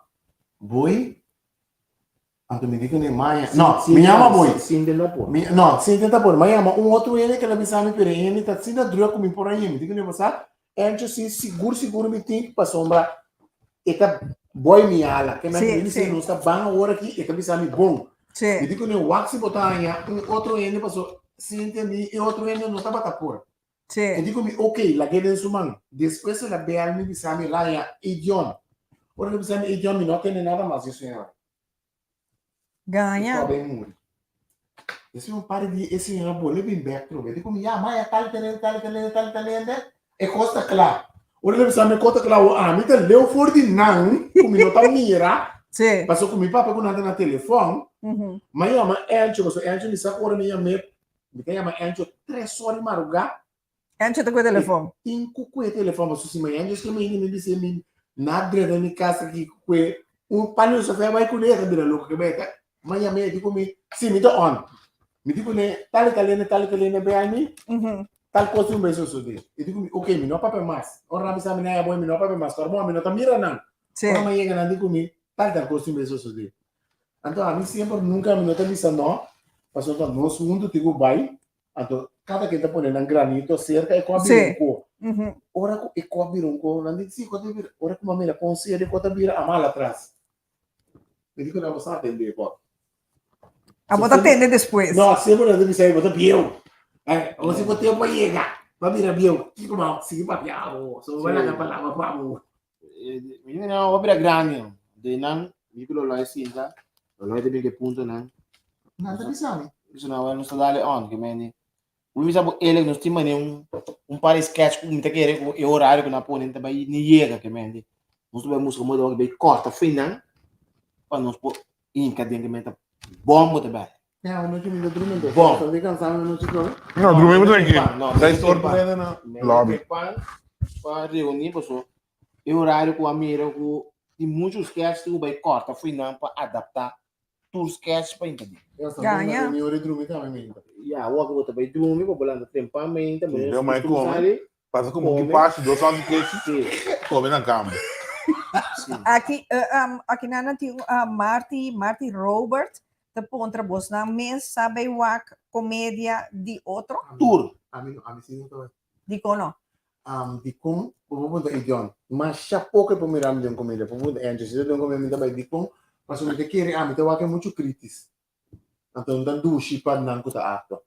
Boy anto mi di kuné maya no mi yama Boy mi no sin tenta por mi a yama un otro hende ke la bisa mi pero e hende ta asina drùk ku mi por a yama mi di kuné bo sa Encho si sigur sigur mi tin pasobra e ta boy mi ala. Ke men mi si nos ta ban awor aki e ta bisa mi bon. Mi di kuné wak si bo ta haña un otro hende paso sinti mi e otro hende no tabata por. E di ku mi ok lag'é den su man. Despues el a bel mi bisa mi Raya Edion. Ora el a bisa mi Edion mi no a tende nada mas di señora. Gaña. E kobe muri. Despues un par di dia e señora bolbe bin bek trobe. Di komo ya, maya tal tal hende, tal tal hende, tal tal hende. E kos ta kla. Ora el a bisa mi e kos ta kla, awor ami ta leu for di nan ku mi no ta mira. Sí. Pasobra ku mi papia ku nan ta na telefòn. Mi a yama Encho, pasobra Encho mi sa ku ora mi yam'é, mi ta yama Encho tres ora di marugá. Encho ta ku e telefòn. Tin ku ku e telefòn pasobra si mañana Dios ke mi mi bisa mi na drenta mi kas aki ku e un pan di sofia bai kuné ta bira loko ke bai ta mañana mi di ku mi si mi ta on mi di kuné tal i tal hende tal i tal hende bai ami tal kos tin bai sosodé e di ku mi ok mi no papia mas ora nan bisa mi nan ya boy mi no papia mas pero mi no ta mira nan ora mi yega nan di ku mi tal i tal kos tin bai sosodé anto ami semper nunka mi no ta bisa no pasobra nos huntu tin ku bai Anto kada ken ta pone nan granito serka e kua bira un ko. Ora ku e kua bira un ko, nan di si kua ta bira. Ora ku mi a mira kon serio e kua ta bira, a mala atras. Mi di ku nan bo sa atende e kua. Abo ta atende despues. No, semper nan ta bisa bo ta bieu. Abo si bo tempu a yega, bo a bira bieu. Kiko bo a sigui papia abo? So bo a laga palabra pa abo. Mi mira nan a bira grandi. De nan, mi ku Loloy sinta, Loloy ta bin ku e puntonan. Nan ta bisa mi. Bisa nan, nos ta dale on, ke mende. Mi bisa bo ele, nos tin mane un un par di sketch ku mi ta kere ku e horario ku nan pone ta bai ni yega, ke mende. Nos ta bai buska moda bai kòrta fin nan pa nos por hinka den ke mende ta bòm bo ta bai. Ja, anochi mi ta drumi entonces. Bom. Bastante cansado anochi todo. No, drumi mo tranquilo. No, Seis or por ahí na lobby. Pa pa reuni paso e horario ku a mira ku tin muchu sketch ku bai kòrta fin nan pa adaptá tur sketch pa inta di. Gaña. Mi ora drumi tambe mi. Ya, awor ku bo ta bai drumi pa bo lanta tempan mainta, Sí, manera deu mai kustum come. sali. Pasa como Come. ki pashi, dos once kechi, Sí, come na kama. sí. Aki, eh, um, aki nan tin uh, Marty, Marty Robert ta puntra bos nan mes sa bay wak komedia di otro? Tur. Ami no, ami si no ta bai. Dikon no? Um, dikon, bo por puntra e John. Masha poko e por mira mi den komedia. Por puntra Angie, si ta den komedia mi ta bai dikon, pasobra mi ta kere ami ta wak e muchu kritis. Anto no ta dushi pa nan ku ta aktua.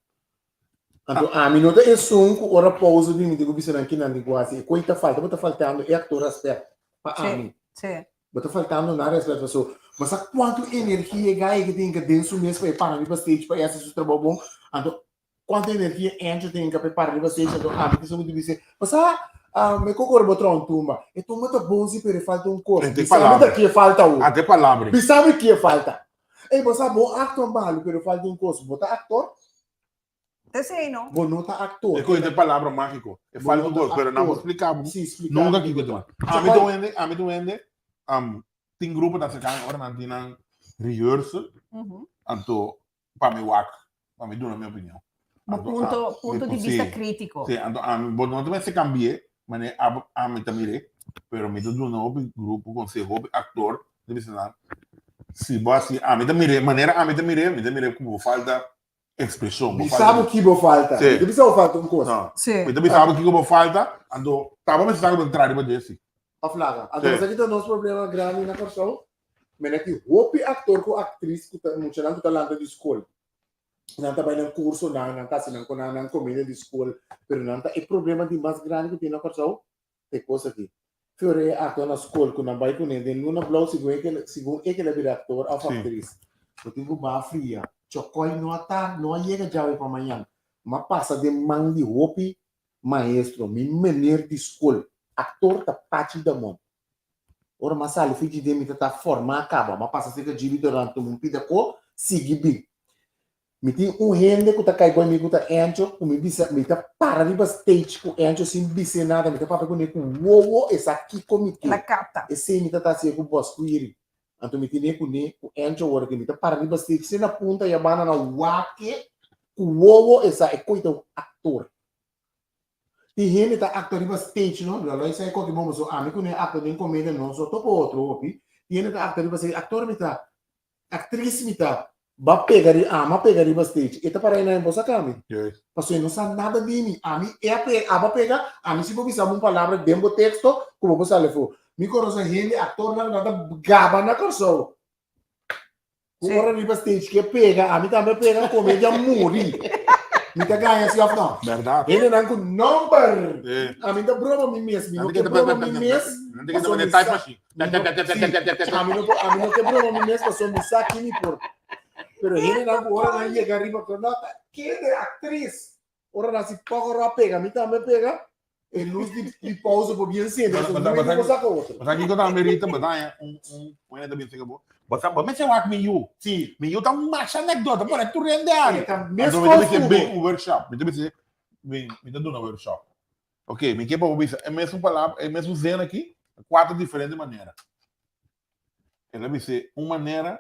Anto ami no ta esun ku ora pausa bin mi tin ku bisa nan kinan tin ku hasi. E koi ta falta, bo ta faltando e aktor respet pa ami. Sí. Bo ta faltando nan respet paso bo sa kuantu energia e guy ke tin den su mes pa e para riba stage pa e hasi su trabou bon. Anto Cuanto energia Encho tin ka prepara riba stage anto ami ta esun ku bisa pasá me kokoro bo traha un tumba e tumba ta bon si pero e falta un kos Ante bisami palabra. ta kie falta awo Ante palabra. bisami kie falta ey bo sa bo actua malu pero falta un kos bo ta actor Ta esei no. bo no ta actor E koe palabra mágiko. E Bo falta no un ta kos, pero nan por actor. splika bo Si, splika nunka bo kiko kiko ta. ta. Ami ta un hende, ami ta un hende, tin grupo ta aserka ora nan tin nan rehearsal, anto pa mi wak, pa mi duna mi opinion. Bo Anto, punto, ah, punto mi di vista sí. crítico. Sí, anto ami, bo no ta mester cambi'é, mane abo, ami ta mir'é, pero mi ta duna hopi grupo conseho, hopi actor, ta bisa nan, si bo hasi, ami ta mir'é, manera ami ta mir'é, mi ta mir'é ku bo falta expresion, bo Bisa falta bo ki bo falta. Sí. Mi ta bisa bo falta un kos. No. Sí. Mi ta bisa bo kiko bo falta, anto ta bo mester sa ku bo ta traha riba dje si. Of laga. Anto Sí. esaki ta nos problema grandi na Kòrsou. Mene ki hopi aktor ku aktris ku ta muchanan ku ta lanta di skol. Nan ta bai nan kursonan, nan ta hasi nan konan, nan komedia di skol, pero nan ta e problema di mas grandi ku tin na Kòrsou ta e kos aki. Fiore e aktor na skol ku nan bai kuné den luna blou segun e ke segun e ke la bira aktor òf aktris. Bo tin ku baha fria. Chòkòi no a tar no a yega djawe pa mañan. M'a pasa den man di hopi maestro, mi mener di skol, aktor ta Pachi Damon. Ora m'a sali fi djidé mi ta ta formá kaba. M'a pasa serka djibi durante un pida ko sigui bin. Mi tin un hende ku ta kai bai mi ku ta Encho ku mi bisa mi ta para riba stage ku Encho sin bis'é nada mi ta papia kuné ku wowo e sa kiko mi ke. La kapta. Esei mi ta ta hasié ku Bosquiri. Anto mi tine kuné ku Encho ora ku mi ta para riba stage sin na punta ya banda na wak-e ku wowo e sa e koi ta un aktor. Tin hende ta aktua riba stage no, lo lo sa e koki bon pasobra ami kuné aktua den komedia no so topa otro hopi. Tin hende ta aktua riba stage, aktor mi ta, aktris mi ta, ba pega riba, ami a pega riba stage, e ta para ei nan bo saka mi. Pasobra e no sa nada di mi, ami e a pega, abo a pega, ami si bo bisa bo un palabra den bo teksto ku bo por sali afó. Mi konosé hende aktornan ku nan ta gaba na Kòrsou. Ku ora riba stage ke pega, ami tambe a pega, komedia muri. Mi ta gaña si òf no? Bèrdat. Hendenan ku nòmber. Ami ta broma mi mes, mi no ke broma mi mes. Nan ta keda type machine. Ami no por, ami no ke broma mi mes pasobra mi sa ki mi por. Pero hendenan ku ora nan yega riba ku no ta kende aktris. Ora nan si pòkòrò a pega, mi tambe a pega. E lus di di pausa por bien sende, pasobra Bata- no bata- por saka otro. Bata kiko ta amerita, bata haña un un un hende ta bin seka bo. Bata bo mester wak mi yu. Sí. Mi yu ta masha anekdota, pone tur hende ari. E ta Anto meskos mi ta bisa ku bin bo. un workshop. Mi ta bisa bin mi ta duna workshop. Ok, mi ke pa bo bisa e mesun palabra, e mesun zin aki, kuater diferente manera. El a bisa un manera,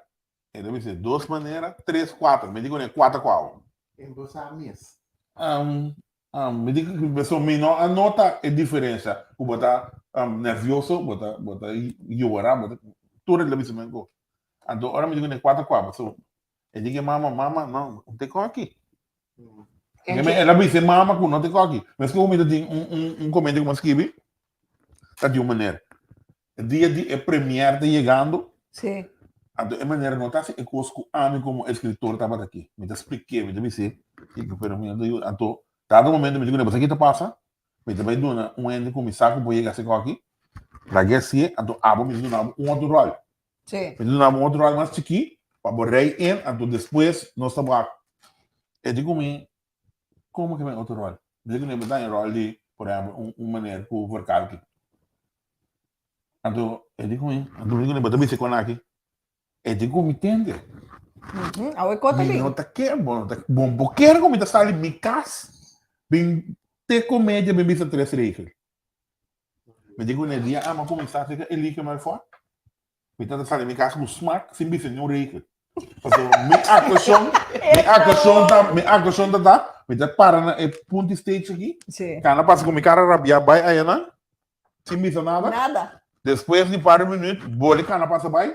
el a bisa dos manera, tres, kuater. Mi di kuné kuater kuawo. En bo sa mes. Um, um, mi di so mi no a nota e diferensia ku bo ta um, nervioso, bo ta bo ta yora, bo ta tur el a bisa men ko. Anto ora mi di kuné kuater kuawo, so e di ke mama, mama, no, un te koki. El a bisa e mama ku no te koki. Mes ku mi ta tin un un un komento ku mi a skibi, ta di un manera. E dia di e premier ta yegando, Sí. anto e manera no ta hasi e kos ku ami komo eskritor tabata aki. Mi ta splik'é, mi ta bis'é, kiko pero mi no ta yuda. Anto dado momento mi di kuné, bo sa ki ta pasa? Mi ta bai duna un hende ku mi sa ku por yega hasi koki, lag'é hasié, anto abo mi ta duna bo un otro ròl. Sí. Mi ta duna bo un otro ròl mas chikí pa bo rei in, anto despues nos ta wak. E di ku mi, Komo ke mi otro ròl? Mi di ku mi bo ta e ròl di, por ehèmpel, un un meneer ku verkalki. Anto e di ku mi, anto mi di ku bo ta bisa kon aki. E di ku mi tende. Awe kota Mi bin. no ta ker, bo no ta, bo bo ker ku mi ta sali mi kas bin te komedia bin bisa tres regel. Mi di ku ne dia ama kuminsá seka Elike Melfor. Mi ta sali mi kas ku smak sin bisa niun regel. Pasobra mi aktuashon, mi aktuashon ta, mi aktuashon ta ta, mi ta para na e punti stage aki. Sí. Kana pasa ku mi kara rabiá bai ayanan, sin bisa nada. Nada. Despues di par di minuut, boli kana pasa bai.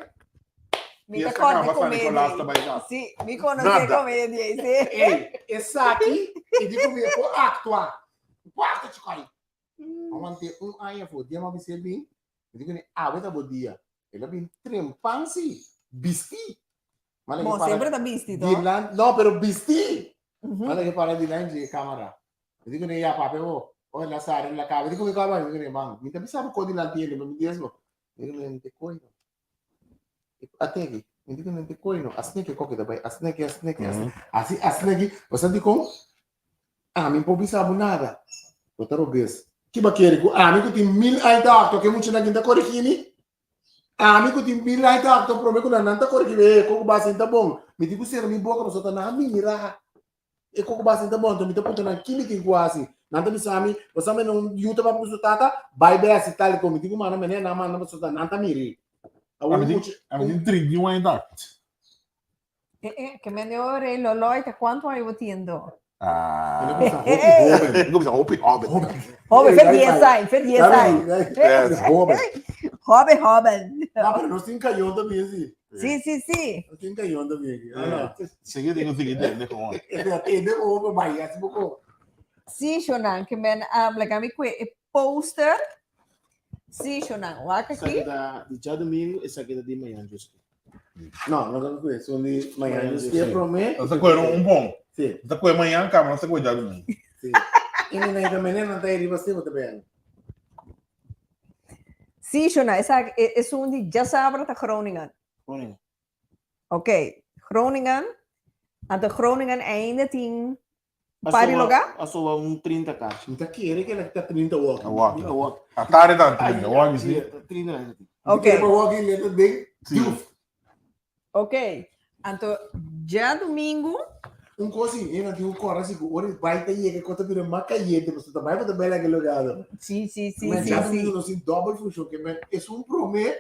Mi ta Fiesta kòrda kaba, San Nicolas ta komedia. bai kas. Sí, mi konosé Nada. komedia, sí. Ey, esaki, e di ku mi e por aktua. Por aktua chikoi. Awante un aña for dia m'a bis'é bin, mi di kuné awe ta bo dia. El a bin trempan si, bistí. M'a lag'é Bon, para semper ta bisti, to? dilan, no, pero bistí. Mhm. M'a lag'é para dilanti di e kamera. Mi di kuné, ya papia bo. Ora el a sali, el a kaba. Mi di kuné, kaba? Mi di kuné, ban, mi ta bisa bo ko dilanti hende, ma mi di esbo. Mi di kuné, mi ta koy no. At'e mi di kuné, mi ta koy no. Asina ke koki ta bai, asina ke, asina ke, asina. Asi, asina ki, bo sa dikon? Ami por bisa bo nada. Bo ta robes. Ki bo kere ku ami ku tin mil aña ta aktua ku e muchanan aki ta korigí mi? Ami ku tin mil aña ta aktua promé ku nan nan ta korigí mi, e koko bo hasi ta bon. Mi tin ku sera mi boka pasobra ta nan a mira e koko bo hasi ta bon. Anto mi ta puntra nan ki mi tin ku hasi. Nan ta bisa mi, bo sa mene un yu ta papia ku su tata, bai bai hasi tal i kon. Mi tin ku manda mene nan manda pasobra nan ta mira. Awor mucha. Ami tin 31 aña ta aktua. Eh, eh, ke men de ore loloi ta cuánto aña bo tin do? Ah. Ele bisa hopi hoben. Ele bisa hopi hoben. Hoben, fe 10 aña, fe 10 aña. Yes. Hoben. Hoben, hoben. No, pero nos tin cañón también, sí. Sí, sí, sí. Nos tin cañón también. Ah, no. Sigui tengo sigui tende gewoon. Tende gewoon, maar ya, si poco. Sí, Shonan, ke men um, laga mi kue e poster. Sí, Shonan, wak Esaki aki. ta di djadomingo, esaki ta di mañana djusku. No, no ta kue, son di mañana djusku e promé. Nos ta kue un bon. Sí. Nos ta kue mañana kaba, nos ta kue djadomingo. Sí. I mi na mene nan ta riba sí, bo ta bèn. Sí, Shonan, esaki esun di djasabra ta Groningen. Groningen. Ok, Groningen. Anto Groningen ainda tin Pari lugá? A soba un 30 kashi. Mi ta kere ke ta 30 wòki. Wòki. Wòki. A tarde ta 30 wòki si. 30 wòki. Ok. Mi kere wòki leta den Si. Ok. Anto djadumingu. Un kos si, e nan tin un kòrda si ku ora e bai ta yega e kos ta bira mas kayente pasobra ta bai pa ta bai laga e lugá. Si, si, si, Men si, djadumingu si. nos tin dòbel funshon ke men esun promé.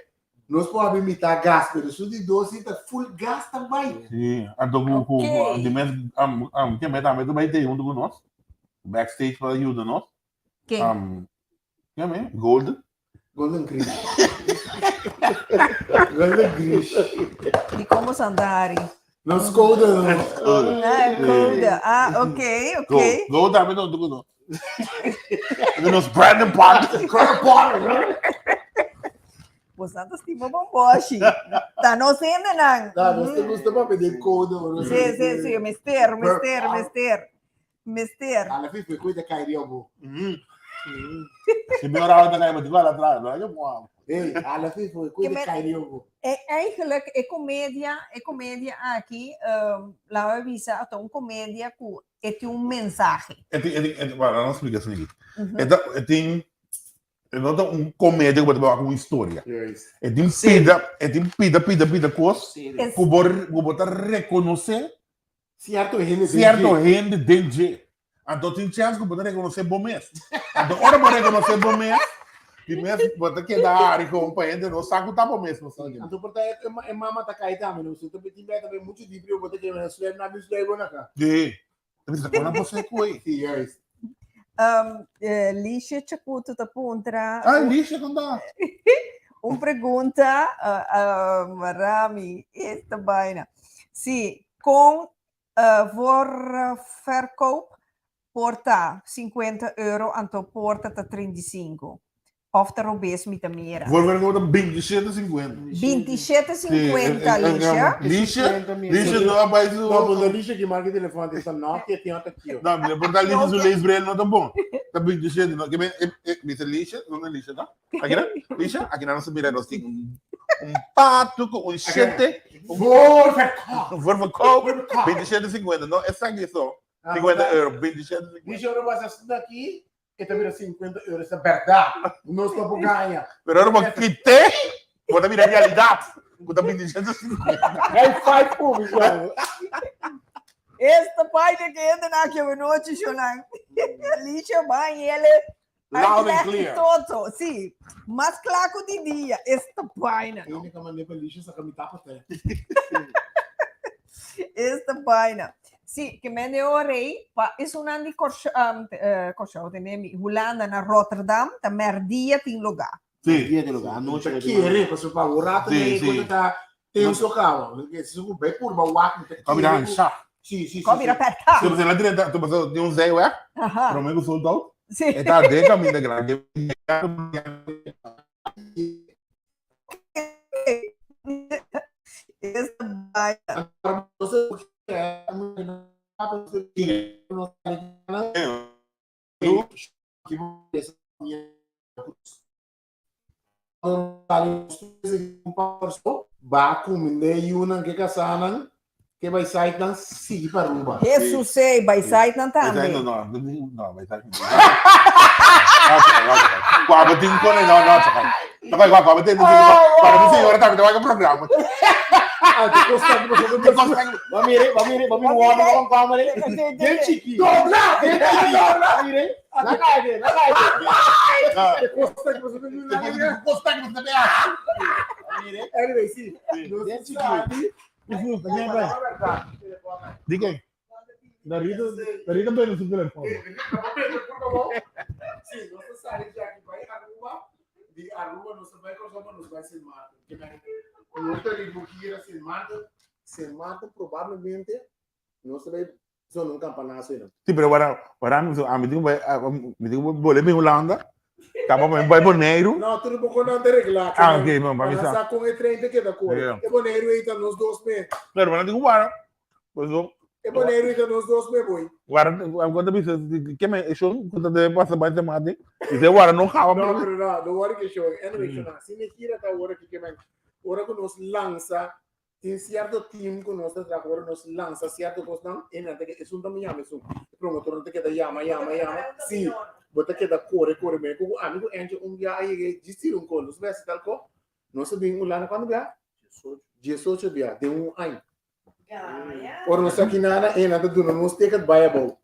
Nos por habri mitá gas, pero esun di dos si ta full gas ta bai. Sí, anto ku ku Ok. di mes am am ke me tambe ta bai te huntu ku nos backstage pa yuda nos. Ken? Am ke me? Golden. Golden Grish. Golden Grish. Di como Santari? Nos code no. Ah, code. Ah, ok, ok. Go, go tambe ta huntu ku nos. Anto nos Brandon Potter. Brandon Potter. Bosan ta stima bomboshi. Ta nos hendenan. No, nos te gusta papia den code. ora. Sí, sí, sí. Mester, mester, mester. Mester. Ala fi fue cuida kai rio Mm. Si mi oraba ta kai, ma digo ala atrás, no? Yo mo. Hey, ala fi fue cuida kai rio E eigenlijk e comedia, e comedia aki, um, laat we bisa, ta un comedia ku e tin un mensahe. E tin, e tin, e tin, bueno, no explica así. E ta, e tin, e no ta un comedia ku bo ta wak un historia. Juist. E tin pida, e tin pida, pida, pida kos Serio. ku bo, ku bo ta rekonosé Cierto hende den cierto dje. hende den dje. Anto tin chance ku bo ta rekonosé bo mes. Anto ora bo rekonosé bo mes, di mes bo ta keda hari kon pa hende no sa ku ta bo mes no sa. Anto por ta e, e mama ta kai tambe, no? Si ta tin beta be mucho dipri, bo ta keda sluip na bin sluip bo na ka. Sí. Ta bisa kon a bo se koi. Sí, juist. Um, eh, Liesje Chacuto ta puntra. Ah, Liesje, kon ta? Un pregunta, uh, uh, Rami, esta vaina. Sí, con uh, voorverkoop por ta 50 euro, anto porta ta 35. Of ta robes mi ta mira. Voorverkoop ta 27,50. 27,50, Liesje. Liesje, Liesje no a bai su... No, pero Liesje ki marca telefon, ta Nokia, tin ota kio. No, mi por ta Liesje su leesbril no ta bon. Ta 27, no. Ke men, e, e, mi ta Liesje, donde Liesje ta? Aki na, Liesje, aki na nos mira nos tin un, un pato ku un shete. Voorverkoop. Voorverkoop, 27,50. No, esaki so. 50 euro, 27,50. Liesje, ora bo sa aki, E ta bira 50 euro, esa berdad. Nos no por gaña. Pero ora bo kite, bo ta mira realidad. Ku ta 27,50. High five po, mi chamo. Esta página que entra na que noche, Jonan. Alicia Banhele. Loud and clear. Toto, sí. Mas claro di dia, esta página. E única maneira para Alicia saca mi tapa até. Esta vaina. Sí, ke men e ora ei, pa esunnan di Kòrsou, um, eh, Kòrsou, tende mi, Hulanda na Rotterdam, ta mèrdia tin lugá. Sí. Dia tin lugá, anochi Ta no tin kere, pasobra pa un rato Sí, nee, sí. kuando ta tenso kaba. Si ku bai purba wak, ta Kò bira kere ku- ansha. Sí, sí, sí. Kò bira sí. pèrtá. Si bo la drenta, tu pasó di un zijweg, Aha. promé ku sold out. Sí. E ta den kaminda grandi. Esta vaina. Ba kuminde yunan ke kasanan ke bai site nan sigui pa Aruba. Jesus ei, bai site nan tambe. No, no, no, bai site. Qua tin con no, no, chakay. Chakay, qua qua tin. Para mi señora tambe te vai programa. Ah, te costa que você Te costa que Ba mire, ba mire, ba mire, wama ba ba mire. Den chiki. Dobla, den chiki. Ba mire. La cae, la cae. Te costa que você Te costa que você Ba mire. Anyway, sí. Den chiki. Di che? Narito, Narito bene sul telefono. Sí, nos ta sali di aki bai Aruba, di Aruba nos ta bai Kòrsou, pa nos bai Sint Maarten. Ke men nos ta riba gira Sint Maarten, Sint Maarten probablemente nos ta bai zona un campanazo einan. Sí, pero para para mi a mi tin bai mi tin bole mi Hulanda. Kaba pa mi bai Boneiru. No, tur bo kon ante regla. Ah, ok, no, pa mi sa. sa. Sa kon e trein te keda kore. Yeah. E Boneiru ei ta nos dos me. Pero pa tin guara. Pues so, E Boneiru ei ta nos dos me boy. guara cuando bisa ke me eso cuando te pasa bai te mate. Y se guara no jaba. No, pero no, no worry que show. Anyway, mm. Si me gira ta ora que men. Ora ku nos lansa tin cierto team ku nos ta traha, ora nos lansa cierto cosnan, e nan ta ke esun ta mi yama esun. E promotor nan ta keda yama, yama, yama. Si, bo ta keda kore, kore. Me ku ami ku Angie un bia a yega djis tira un kos. Nos bai hasi tal kos. Nos a bin Hulanda kuantu bia? 18 bia den un aña. Ora nos aki nana, e nan ta duna nos ticket bai abou.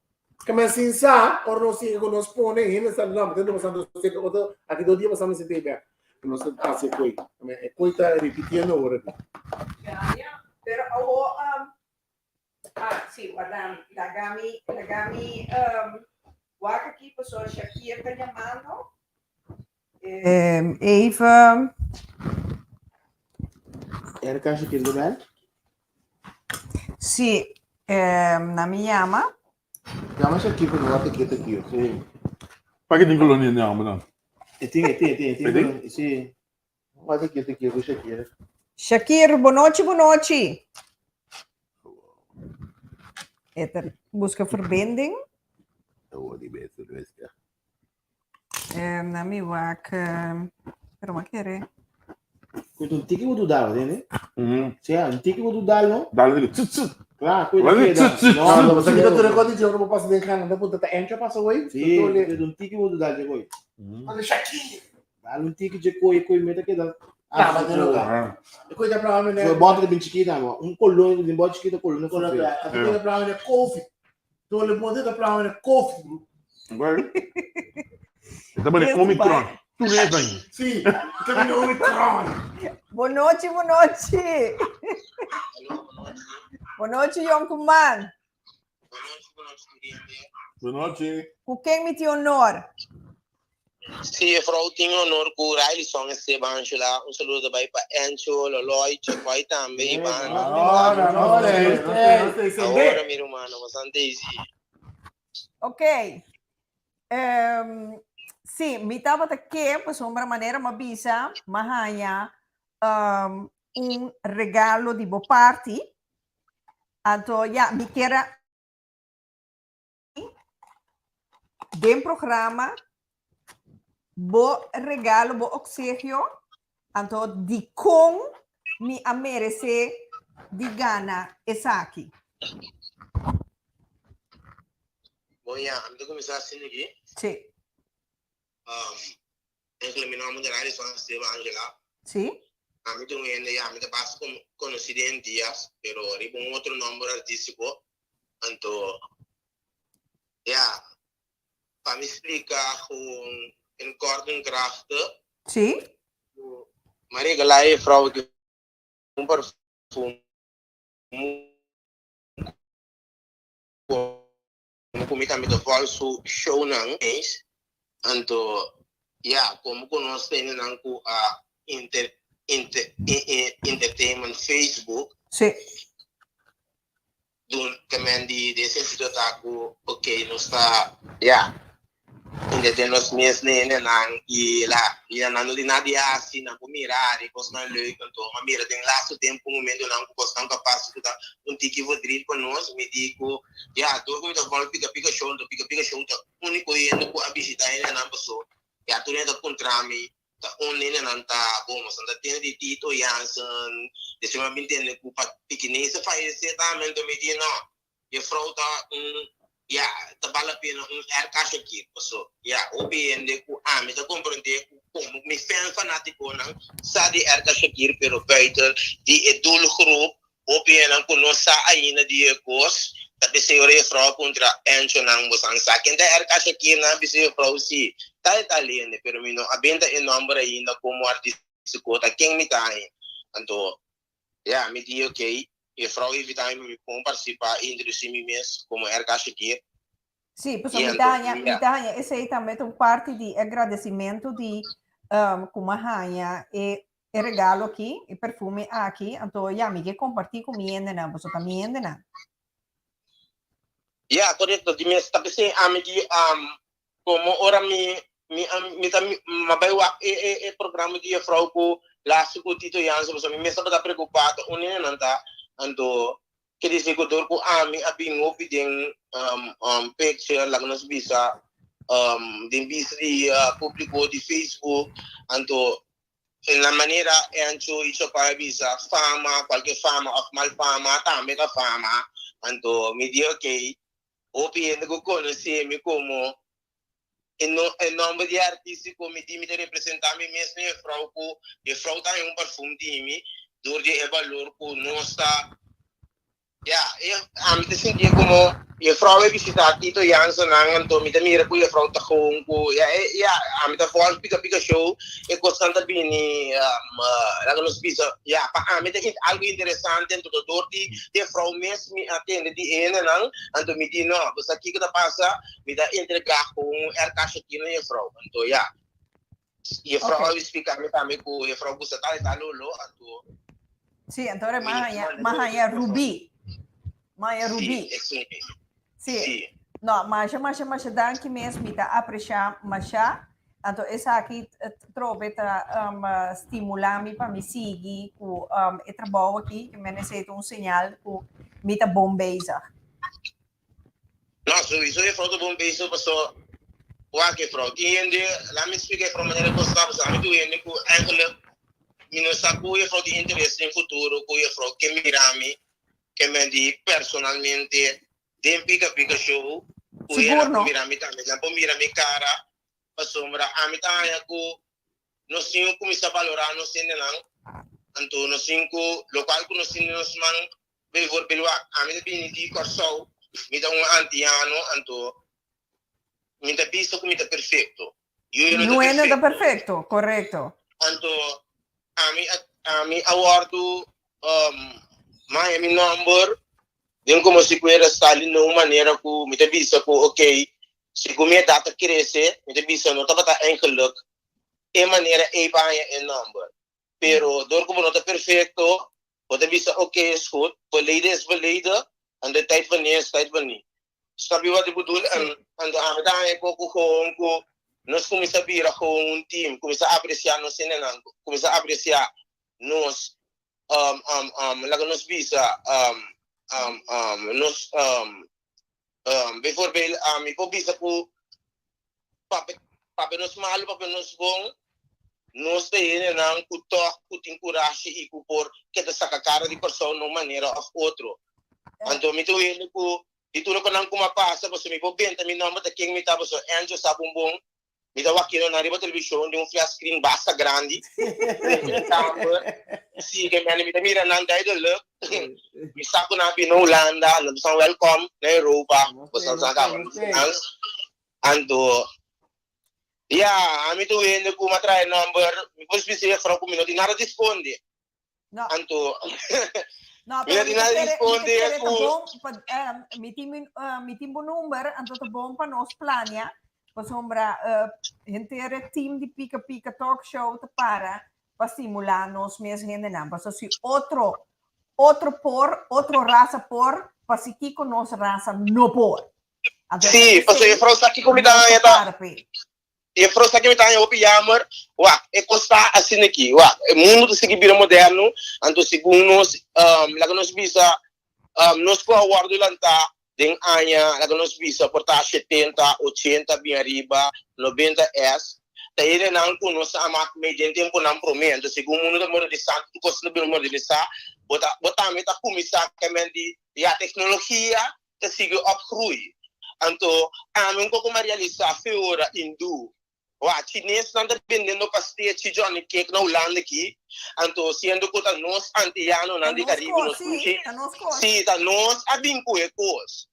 Kama sin sa, ora nos yega ku nos pone, hende sa, no, mi ta pasando nos ticket, otro, aki dos dia pasando mi sinti bek. ku nos ta hasi e koi. E koi ta ripitiendo awor aki. Ya, ya. Pero awor, um, ah, sí, warda mi. Laga mi, laga mi, um, wak aki pasobra Shakir ta yamando. Um, even. Erika Shakir ta bel? Sí, um, na mi yama. Yama Shakir pa no wak aki ta aki. Sí. Pa ke tin kolonia den homber dan? E tin, e tin, e tin, e tin. E tin? Sí. Wak aki ta aki ku Shakir. Shakir, bonochi, bonochi. E ta buska verbinding. Na mi wak, pero m'a kere. Kuit un tiki bo dudal, entiende? Mm. Sea, un tiki bo dudal, no? Dale dile, tsu tsu. Klaar, kuit Dale, keda. tsu, tsu, No, No, no, no, kita tur rekord di ora pasa den gana, da punta ta entra pasa wey. Sí, kuit un tiki bo dudal je koi. Ande Shakir. Dale un tiki je koi, koi meta keda. Ah, maar de lugar. Ah. E koi ta plama mene. Zo bota de bin chiquita, no? Un kolon de bota chiquita, kolon de Kolon sofrer. ta koi ta plama mene koffie. Dole bonde ta plama mene koffie. Oké. Esta mane Omicron. Tu lees ahí. Sí, ta mene Omicron. Bonochi, bonochi. Bonochi, Jonkuman. Bonochi. Ku ken mi tin honor? Sí, juffrouw tin honor ku Railison Esteban Angela. Un saludo ta bai pa Encho, Loloy, Checoy tambe, Ivan. No, no, no, Ahora mi rumano, bastante easy. Ok. Um, sí, mi tabata ke, pasobra manera m'a bisa, m'a haña um, un regalo di bo parti. Anto, ja, mi kier a den programa bo regalo, bo obsequio, anto dikon mi a merece di gana esaki? Bon ya, mi ta kuminsá asina aki. Sí. Um, enkele mi nòmber ta Radisson Esteban Angela. Sí. Ami ta un hende ya, mi ta basta konosí den Dias, pero riba un otro nòmber artístiko. Anto, ya, pa mi splika gewoon in kort en krachtig. Sí. Mi a regalá e vrouw aki un parfum. Komo ku mi tambe ta vòl su shownan eens, anto ya, komo ku nos ta hendenan ku a inter inter entertainment Facebook, Sí. dun ta men di den sentido ta ku ok nos ta ya entertain nos mes na hendenan i la i nan no tin nada di hasi, nan por mira di kosnan leuk anto m'a mira den lastu tempu momentonan ku kosnan ku a pasa ku ta un tiki verdriet pa nos, mi di ku ya tur ku mi ta vòlve pika pika show anto pika pika show ta uniko hende ku a bishita hendenan paso ya tur hende ta kontra mi ta un hendenan ta bon nos ta tende di Tito Jansen despues mi a bin tende ku pa pikinese fayese tambe anto mi di no Juffrouw ta un ya ta bal la pena un RK Shakir paso ya hopi hende ku ami ta komprende ku komo mi fan fanatikonan sa di RK Shakir pero buiten di e doelgroep hopi hendenan ku no sa ainda di e kos ta bisa ora juffrouw a puntra Encho nan bosan sa ken ta RK Shakir nan a bisa juffrouw si ta e tal hende pero mi no a benta e nomber ainda komo artistiko ta ken mi ta haña anto Ya, mi di ok. Juffrouw invita mi pa mi kon partisipá i introdusí mi mes komo RK Shakir. Sí, pasobra mi ta haña, mi ta haña esei tambe ta un parti di e gradesimentu di ku mi a haña e e regalo aki, e perfume aki, anto ya mi ke kompartí ku mi hendenan, pasobra ta mi hendenan. Ya, korekto. Di mes ta p'esei ami di Como ora mi mi a mi ta mi bai wak e e e programa di juffrouw cu laatste cu Tito Jansen pasobra mi mes tabata preocupa ta un nene nan ta anto ke disi cu dor cu ami a bin hopi den picture laga nos bisa den bista di publico di Facebook anto na manera Encho y Chopay a bisa fama cualkier fama of mal fama tambe ta fama anto mi di okay Hopi hende ku konosé mi komo e no e nòmber di artístiko mi di mi ta representá mi mes na jefrou ku jefrou ta haña un parfum di mi dor di e balor ku nos ta Ya, e ami ta sintié komo juffrouw e bishitá Tito Jansen nan, anto mi ta mira ku juffrouw ta gewoon ku ya e ya ami ta volg Pika Pika Show, e kosnan ta bini laga nos bisa ya pa ami ta algu interesante, anto ta dor di juffrouw mes mi a tende di e hendenan, anto mi di no, bo sa kiko ta pasa, mi ta entregá gewoon RK Shakir na juffrouw, anto ya juffrouw a splika mi tambe ku juffrouw gusta tal e tal lolo, anto. Sí, anto ora m'a haña, m'a haña Rubí. M'a haña Rubí. Sí, Sí. sí. No, masha, masha, masha danki mes, mi ta apreciá masha. Anto esaki trobe ta um, stimulá mi pa mi sigui ku um, e trabou aki, ke men esei ta un señal ku mi ta bon bezig. No, sowieso juffrouw ta bon bezig paso wak juffrouw tin hende laat mi splika juffrouw manera kos ta paso ami tin hende ku eigenlijk mi no sa ku juffrouw tin interes den futuro ku juffrouw ke mira mi ke men di personalmente den pika pika show ku Sigur no. mira mi tambe nan por mira mi kara pasobra ami ta haña ku nos tin ku kuminsá balorá nos hendenan anto nos tin ku lokual ku nos tin den nos man. Bijvoorbeeld wak, ami ta bini di Kòrsou, mi ta un antiano, anto mi ta bisa ku mi ta perfekto. Yu no ta perfekto. ta perfekto, korekto. Anto ami a ami a wòrdu um, maya mi nòmber den komo si kuera sali na un manera ku mi ta bisa ku okey, segun mi edat ta krese, mi ta bisa no tabata eigenlijk e manera ei pa haña e nòmber. Pero dor ku bo no ta perfekto, Bo ta bisa oké is goed, verleden is verleden en de tijd van nu is tijd van nu. Snap je wat ik bedoel? En, en de ami ta haña poco gewoon ku nos kuminsá bira gewoon un team, kuminsá apresiá nos hendenan, kuminsá apresiá nos um, um, um, laga nos bisa um, um, um, nos um, um, bijvoorbeeld ami por bisa ku Papia, papia nos malu, papia nos bon, nos ta hendenan ku tòg ku tin kurashi i ku por keda saka kara di Kòrsou na un manera òf otro. Anto mi ta un hende ku di tur loke nan kuma pasa, pasobra mi por benta mi nòmber ta ken mi ta, pasobra Angel sa bon bon, mi ta wak kino nan riba televishon den un flat screen basta grandi, den e kamber, si ke mi ta mira nan duidelijk, mi sa ku nan a bini na Hulanda, nan ta wèlkòm na Europa, boso nan sa kaba. Anto, ya, ami ta un hende ku m'a traha e nòmber, mi por bisa juffrouw ku mi no tin nada di skonde. No. Anto, No, mi no pero tin mi ta nada di kere, mi ta skonde kere ta ku. bon pa, mi tin mi, mi tin bo number, anto ta bon pa nos plania, pasobra henter e team di Pika Pika Talk Show ta para pa stimulá nos mes hendenan. Pasobra si otro, otro por, otro rasa por, pasikiko nos rasa no por? Anto Sí, pasobra juffrouw sa kiko mi ta haña ta, juffrouw sa kiko mi ta haña hopi jammer, wak, e kos ta asina aki, wak, e mundu ta sigui bira moderno, anto segun nos, laga nos bisa, nos ku a wòrdu lantá den aña, laga nos bisa, por ta shetenta, ochenta bin ariba, nobenta es, ta hendenan ku nos a mak mei den tempunan promé, anto segun mundu ta modernisá, tur kos ta bira modernisá, bo ta, bo tambe ta kuminsá kemen di, ya, teknologia ta sigui opgroei. Anto ami un koko m'a realisá fe ora hindú wak chinesnan ta bendendo pastechi Johnny Cake na Hulanda aki, anto siendo ku ta nos antiyanonan di Karibe nos dushi, si ta nos a bin ku e kos.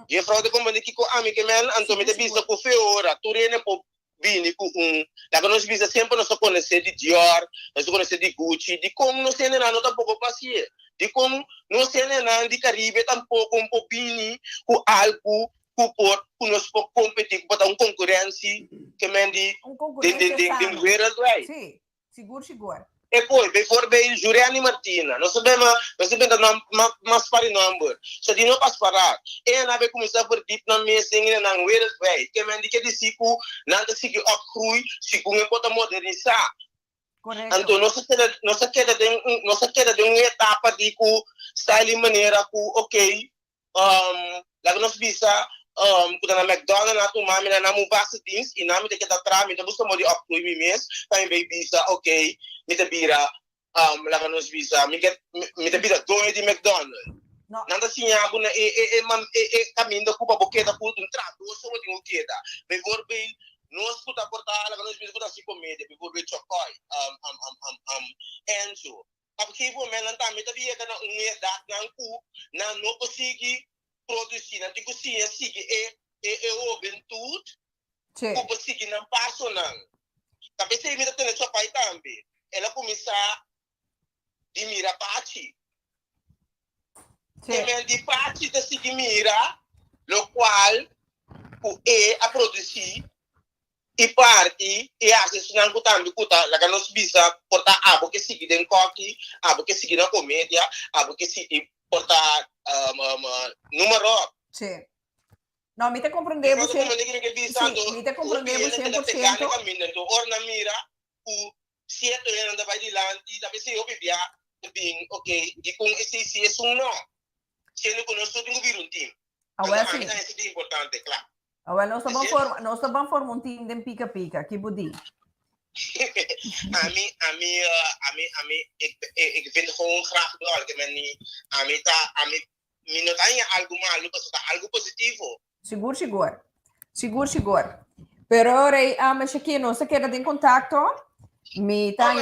Jefrouw ta komprende kiko ami ke men, anto mi ta bisa ku fe ora tur hende por bini ku un laga nos bisa semper nos ta konosé di Dior, nos ta konosé di Gucci, dikon nos hendenan no tampoko por hasié? Dikon nos hendenan di Karibe tampoko por bini ku algu ku por ku nos por kompetí, ku por ta un konkurensi ke men di Un den konkurensia den den sano. wereldwijd? Sí, sigur sigur. E poi, bijvoorbeeld Jureni Martina, nos ta bema, nos ta benta nan mas par di nomber. So di no pas parar. E nan a kuminsá verdiep nan mes den e nan wereldwijd. Ke men di ke disi ku nan ta sigui opgroei segun e por ta modernisá. Korekto. Anto nos a keda, nos a keda den un, nos a keda den un etapa di ku style i manera ku oké, Laga nos bisa ku ta na McDonald nan a tuma mi na nan un vaste dienst i nan mi ta keda traha, mi ta buska modo di opgroei mi mes pa mi bay bisa ok mi ta bira laga nos bisa mi ke mi ta bira doño di McDonald. Nan ta siña bo na e e e e kaminda ku pa bo keda ku un trahadó so bo tin ku keda. Bijvoorbeeld nos ku ta por ta laga nos bisa ku ta hasi komedia bijvoorbeeld Chokoy, Enzo. Op gegeven moment nan tambe ta yega na un edatnan ku nan no por sigui produsí, nan tin ku siña sigui e e e hobentut ku por sigui nan pasonan. Ta p'esei mi ta tene Chapai tambe. El a kuminsá di mira Pachi. E men di Pachi ta sigui mira lokual ku e a produsí i parti i hasi esnan ku tambe ku ta laga nos bisa por ta abo ke sigui den kòki, abo ke sigui na komedia, abo ke sigui por ta numero. Sí. No, mi ta komprondé bo sien, sí, mi ta komprondé bo 100%. Anto ora nan mira ku sierto hendenan ta bai dilanti, ta p'esei hopi bia ta bin, ok, dikon esei si esun no? Siendo ku nos tur tin ku bira un tim. Awel Anto sí. ami ta hasi di importante, kla. Awel nos ta ban forma, nos ta ban forma un team den Pika Pika, ki bo di? Ami, ami, ami, ami, ik, ik vind gewoon graag door. Ik ben niet, ami ta, ami, mi no ta haña algu malu, pasobra ta algu positivo. Sigur, sigur. Sigur, sigur. Pero rei, um, Shakir, nos ta keda den kontakto. Mi ta,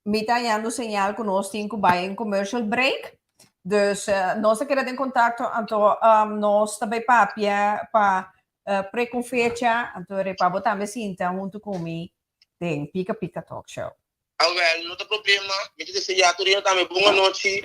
mi ta hañando señal ku nos tin ku bai en commercial break. Dus uh, nos ta keda den kontakto, anto um, nos ta bai papia pa uh, pre con fecha, anto re pa bo tambe sinta hunto ku mi den Pika Pika Talk Show. Awel, no ta problema. Mi ta desea tur hende tambe bon anochi.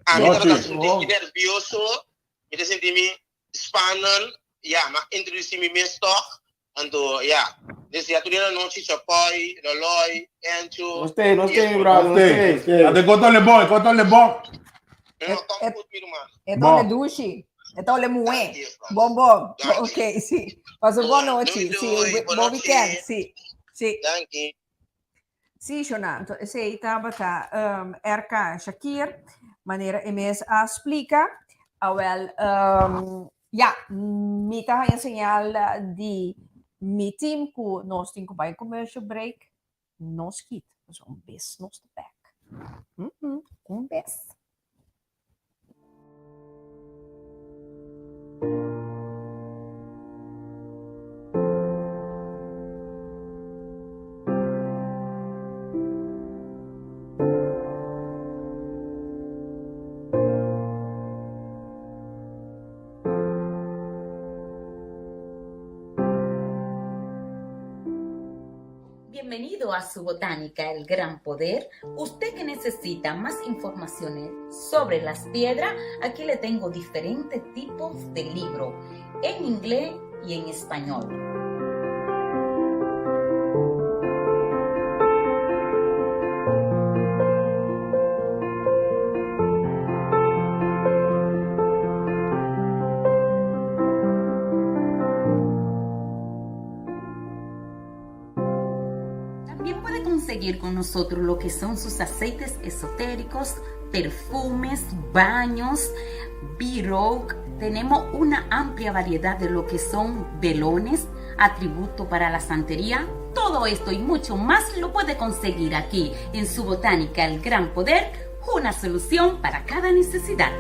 Ami tabata sinti nervioso. Mi ta sinti mi Spannend, ya, m'a introduci mi mes toch, anto ya, desea tur den anochi, Chapoy, Loloy, Encho. Nos te, nos te, mi brother, nos te. Ate koto le bon, koto le bon. No, kom goed, mi ruman. E ta ole dushi, e ta ole muhé. Bon, bon. Ok, si. Pasa bon nochi. Si, bon weekend. Si, si. Danki. Sí, Shona, anto esei tabata um, RK Shakir, manera e mes a splika. Awel, um, ja, mi ta haña señal di mi team ku nos tin ku bai commercial break. Nos kit, pasobra un bes nos ta bek. Mm -mm, un bes. Bienvenido a su botánica El Gran Poder. Usted que necesita más informaciones sobre las piedras, aquí le tengo diferentes tipos de libro en inglés y en español. También puede conseguir con nosotros lo que son sus aceites esotéricos, perfumes, baños, b Tenemos una amplia variedad de lo que son velones, atributo para la santería. Todo esto y mucho más lo puede conseguir aquí en su botánica El Gran Poder, una solución para cada necesidad.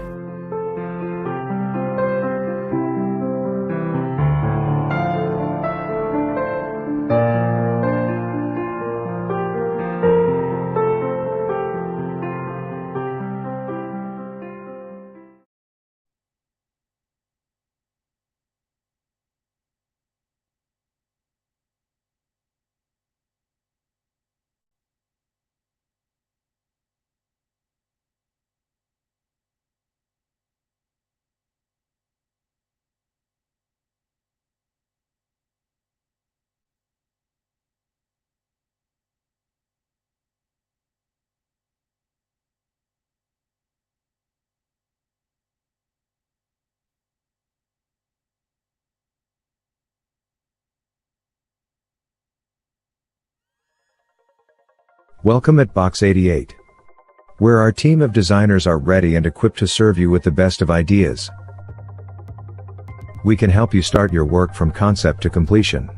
Welcome at Box 88. Where our team of designers are ready and equipped to serve you with the best of ideas. We can help you start your work from concept to completion.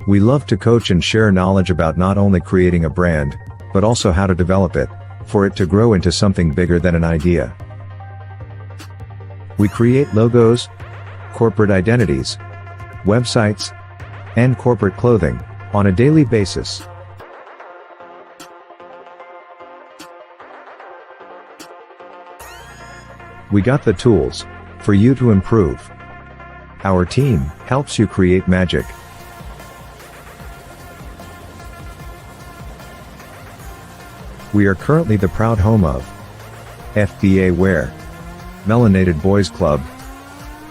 We love to coach and share knowledge about not only creating a brand, but also how to develop it, for it to grow into something bigger than an idea. We create logos, corporate identities, websites, and corporate clothing on a daily basis. We got the tools for you to improve. Our team helps you create magic. We are currently the proud home of FBA Wear, Melanated Boys Club,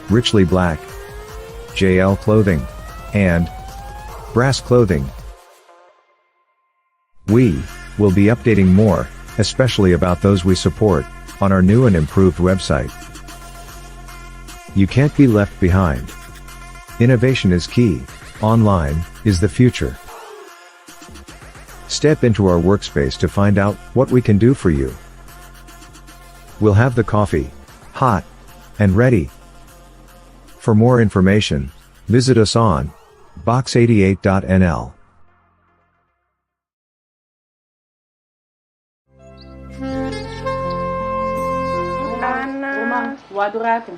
Richly Black, JL Clothing, and Brass Clothing. We will be updating more, especially about those we support, on our new and improved website. You can't be left behind. Innovation is key, online is the future. Step into our workspace to find out what we can do for you. We'll have the coffee hot and ready. For more information, visit us on box88.nl. Ana. Wak un ratu.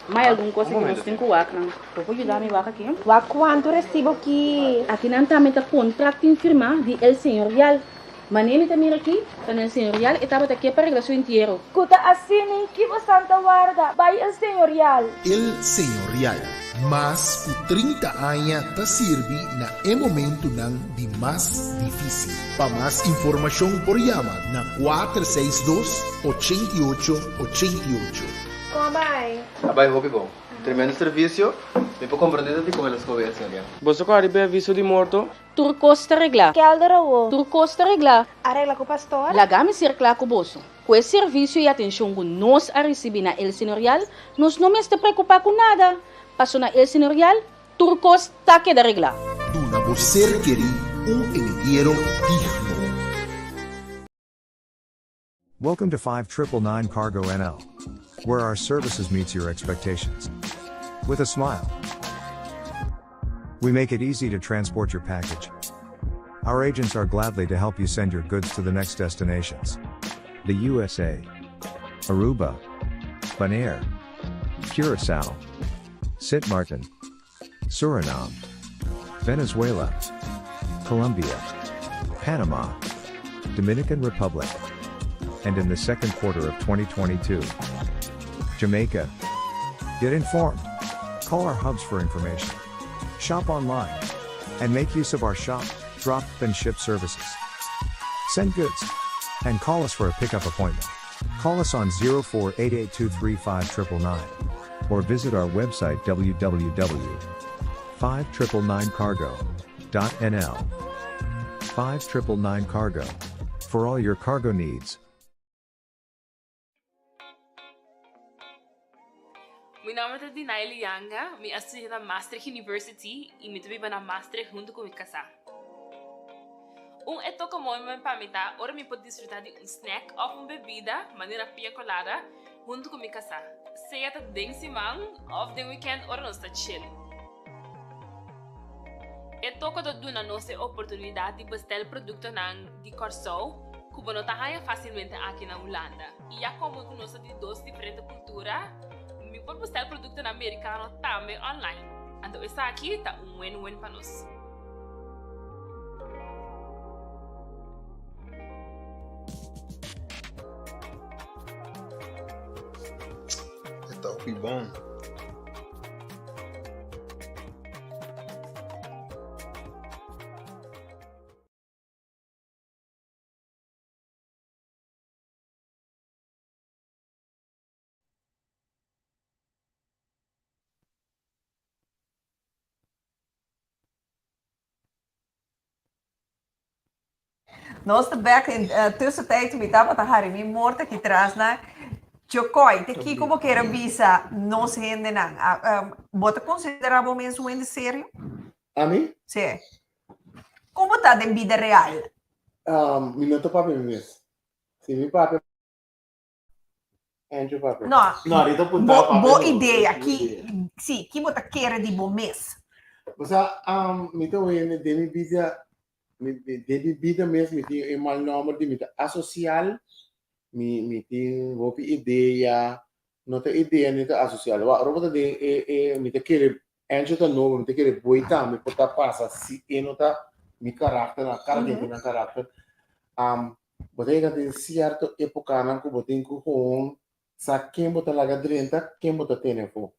Mai algun kos ku nos tin ku wak nan. Bo por yuda mi wak aki? Wak kuantu resibo ki. Akinan tambe ta kontrakt tin firmá di El Señorial. Manera mi ta mira aki, ta na El Señorial e tabata ke pa regla su entiero. Ku ta asina ki bo santa warda bai El Señorial. El Señorial, mas ku 30 aña ta sirbi na e momentunan di mas difísil. Pa mas informashon por yama na 462 88 88. Kon a bai? A bai hopi bon. Tremendo servisio. Mi por komprondé ta dikon el a skohe El Señorial. Boso ku a riba e aviso di morto? Tur kos ta reglá. Kelder awo. Tur kos ta reglá. A regla ku pastor? Laga mi ser kla ku boso. Ku e servisio i atenshon ku nos a risibí na El Señorial, nos no mester preokupá ku nada. Paso na El Señorial, tur kos ta keda reglá. Duna bo ser kerí un entiero digno. Welcome to 5999 Cargo NL, where our services meets your expectations. With a smile. We make it easy to transport your package. Our agents are gladly to help you send your goods to the next destinations. The USA, Aruba, Bonaire, Curacao, Sint Maarten, Suriname, Venezuela, Colombia, Panama, Dominican Republic, and in the second quarter of 2022, Jamaica. Get informed. Call our hubs for information. Shop online. And make use of our shop, drop, and ship services. Send goods. And call us for a pickup appointment. Call us on 0488235999 or visit our website www.5999cargo.nl. 5999 Cargo. For all your cargo needs. Mi nomber ta Dinaily Yanga, mi a studia na Maastricht University y mi ta biba na Maastricht hunto cu mi casa. Un e toca mooi pa mi ta ora mi por disfruta di un snack of un bebida, manera pia colada, hunto cu mi casa, sea ta den siman of den weekend ora nos ta chill. E toca ta duna nos e oportunidad di bestel productonan di Corsou cu bo no ta haya facilmente aki na Hulanda. Y ya como cu nos ta di dos diferente cultura, mi por bestel productonan Mericano tambe online. Anto esaki ta un win-win pa nos. E ta hopi bon. Nos ta bek in tussentijd mi tabata hari mi morto aki tras na Chokoi. Te kiko bo kier a bisa nos hendenan? Bo ta considera bo mes un hende serio? Ami? Sí. Kon bo ta den bida real? Mi no ta papia mi mes. Si mi papia Andrew papia. No, No, ahorita punta bo, papia bo no. idea, Mi ki, idea. sí, ki bo ta kere di bo mes? O sea, mi ta wende den mi bida, mi, den mi bida mes mi tin e mal nomber di mi ta asocial, mi, mi tin hopi idea, no ta idea ni ta asocial. Wak, ora bo ta den e, e, mi ta kere Ancho ta nobo, mi ta kere boi tambe por ta pasa si e no ta mi karakter, na kara den nan karakter. Bo ta yega den sierto epokanan ku bo tin ku gewoon. Sa ken bo ta laga drenta, ken bo ta tene afó.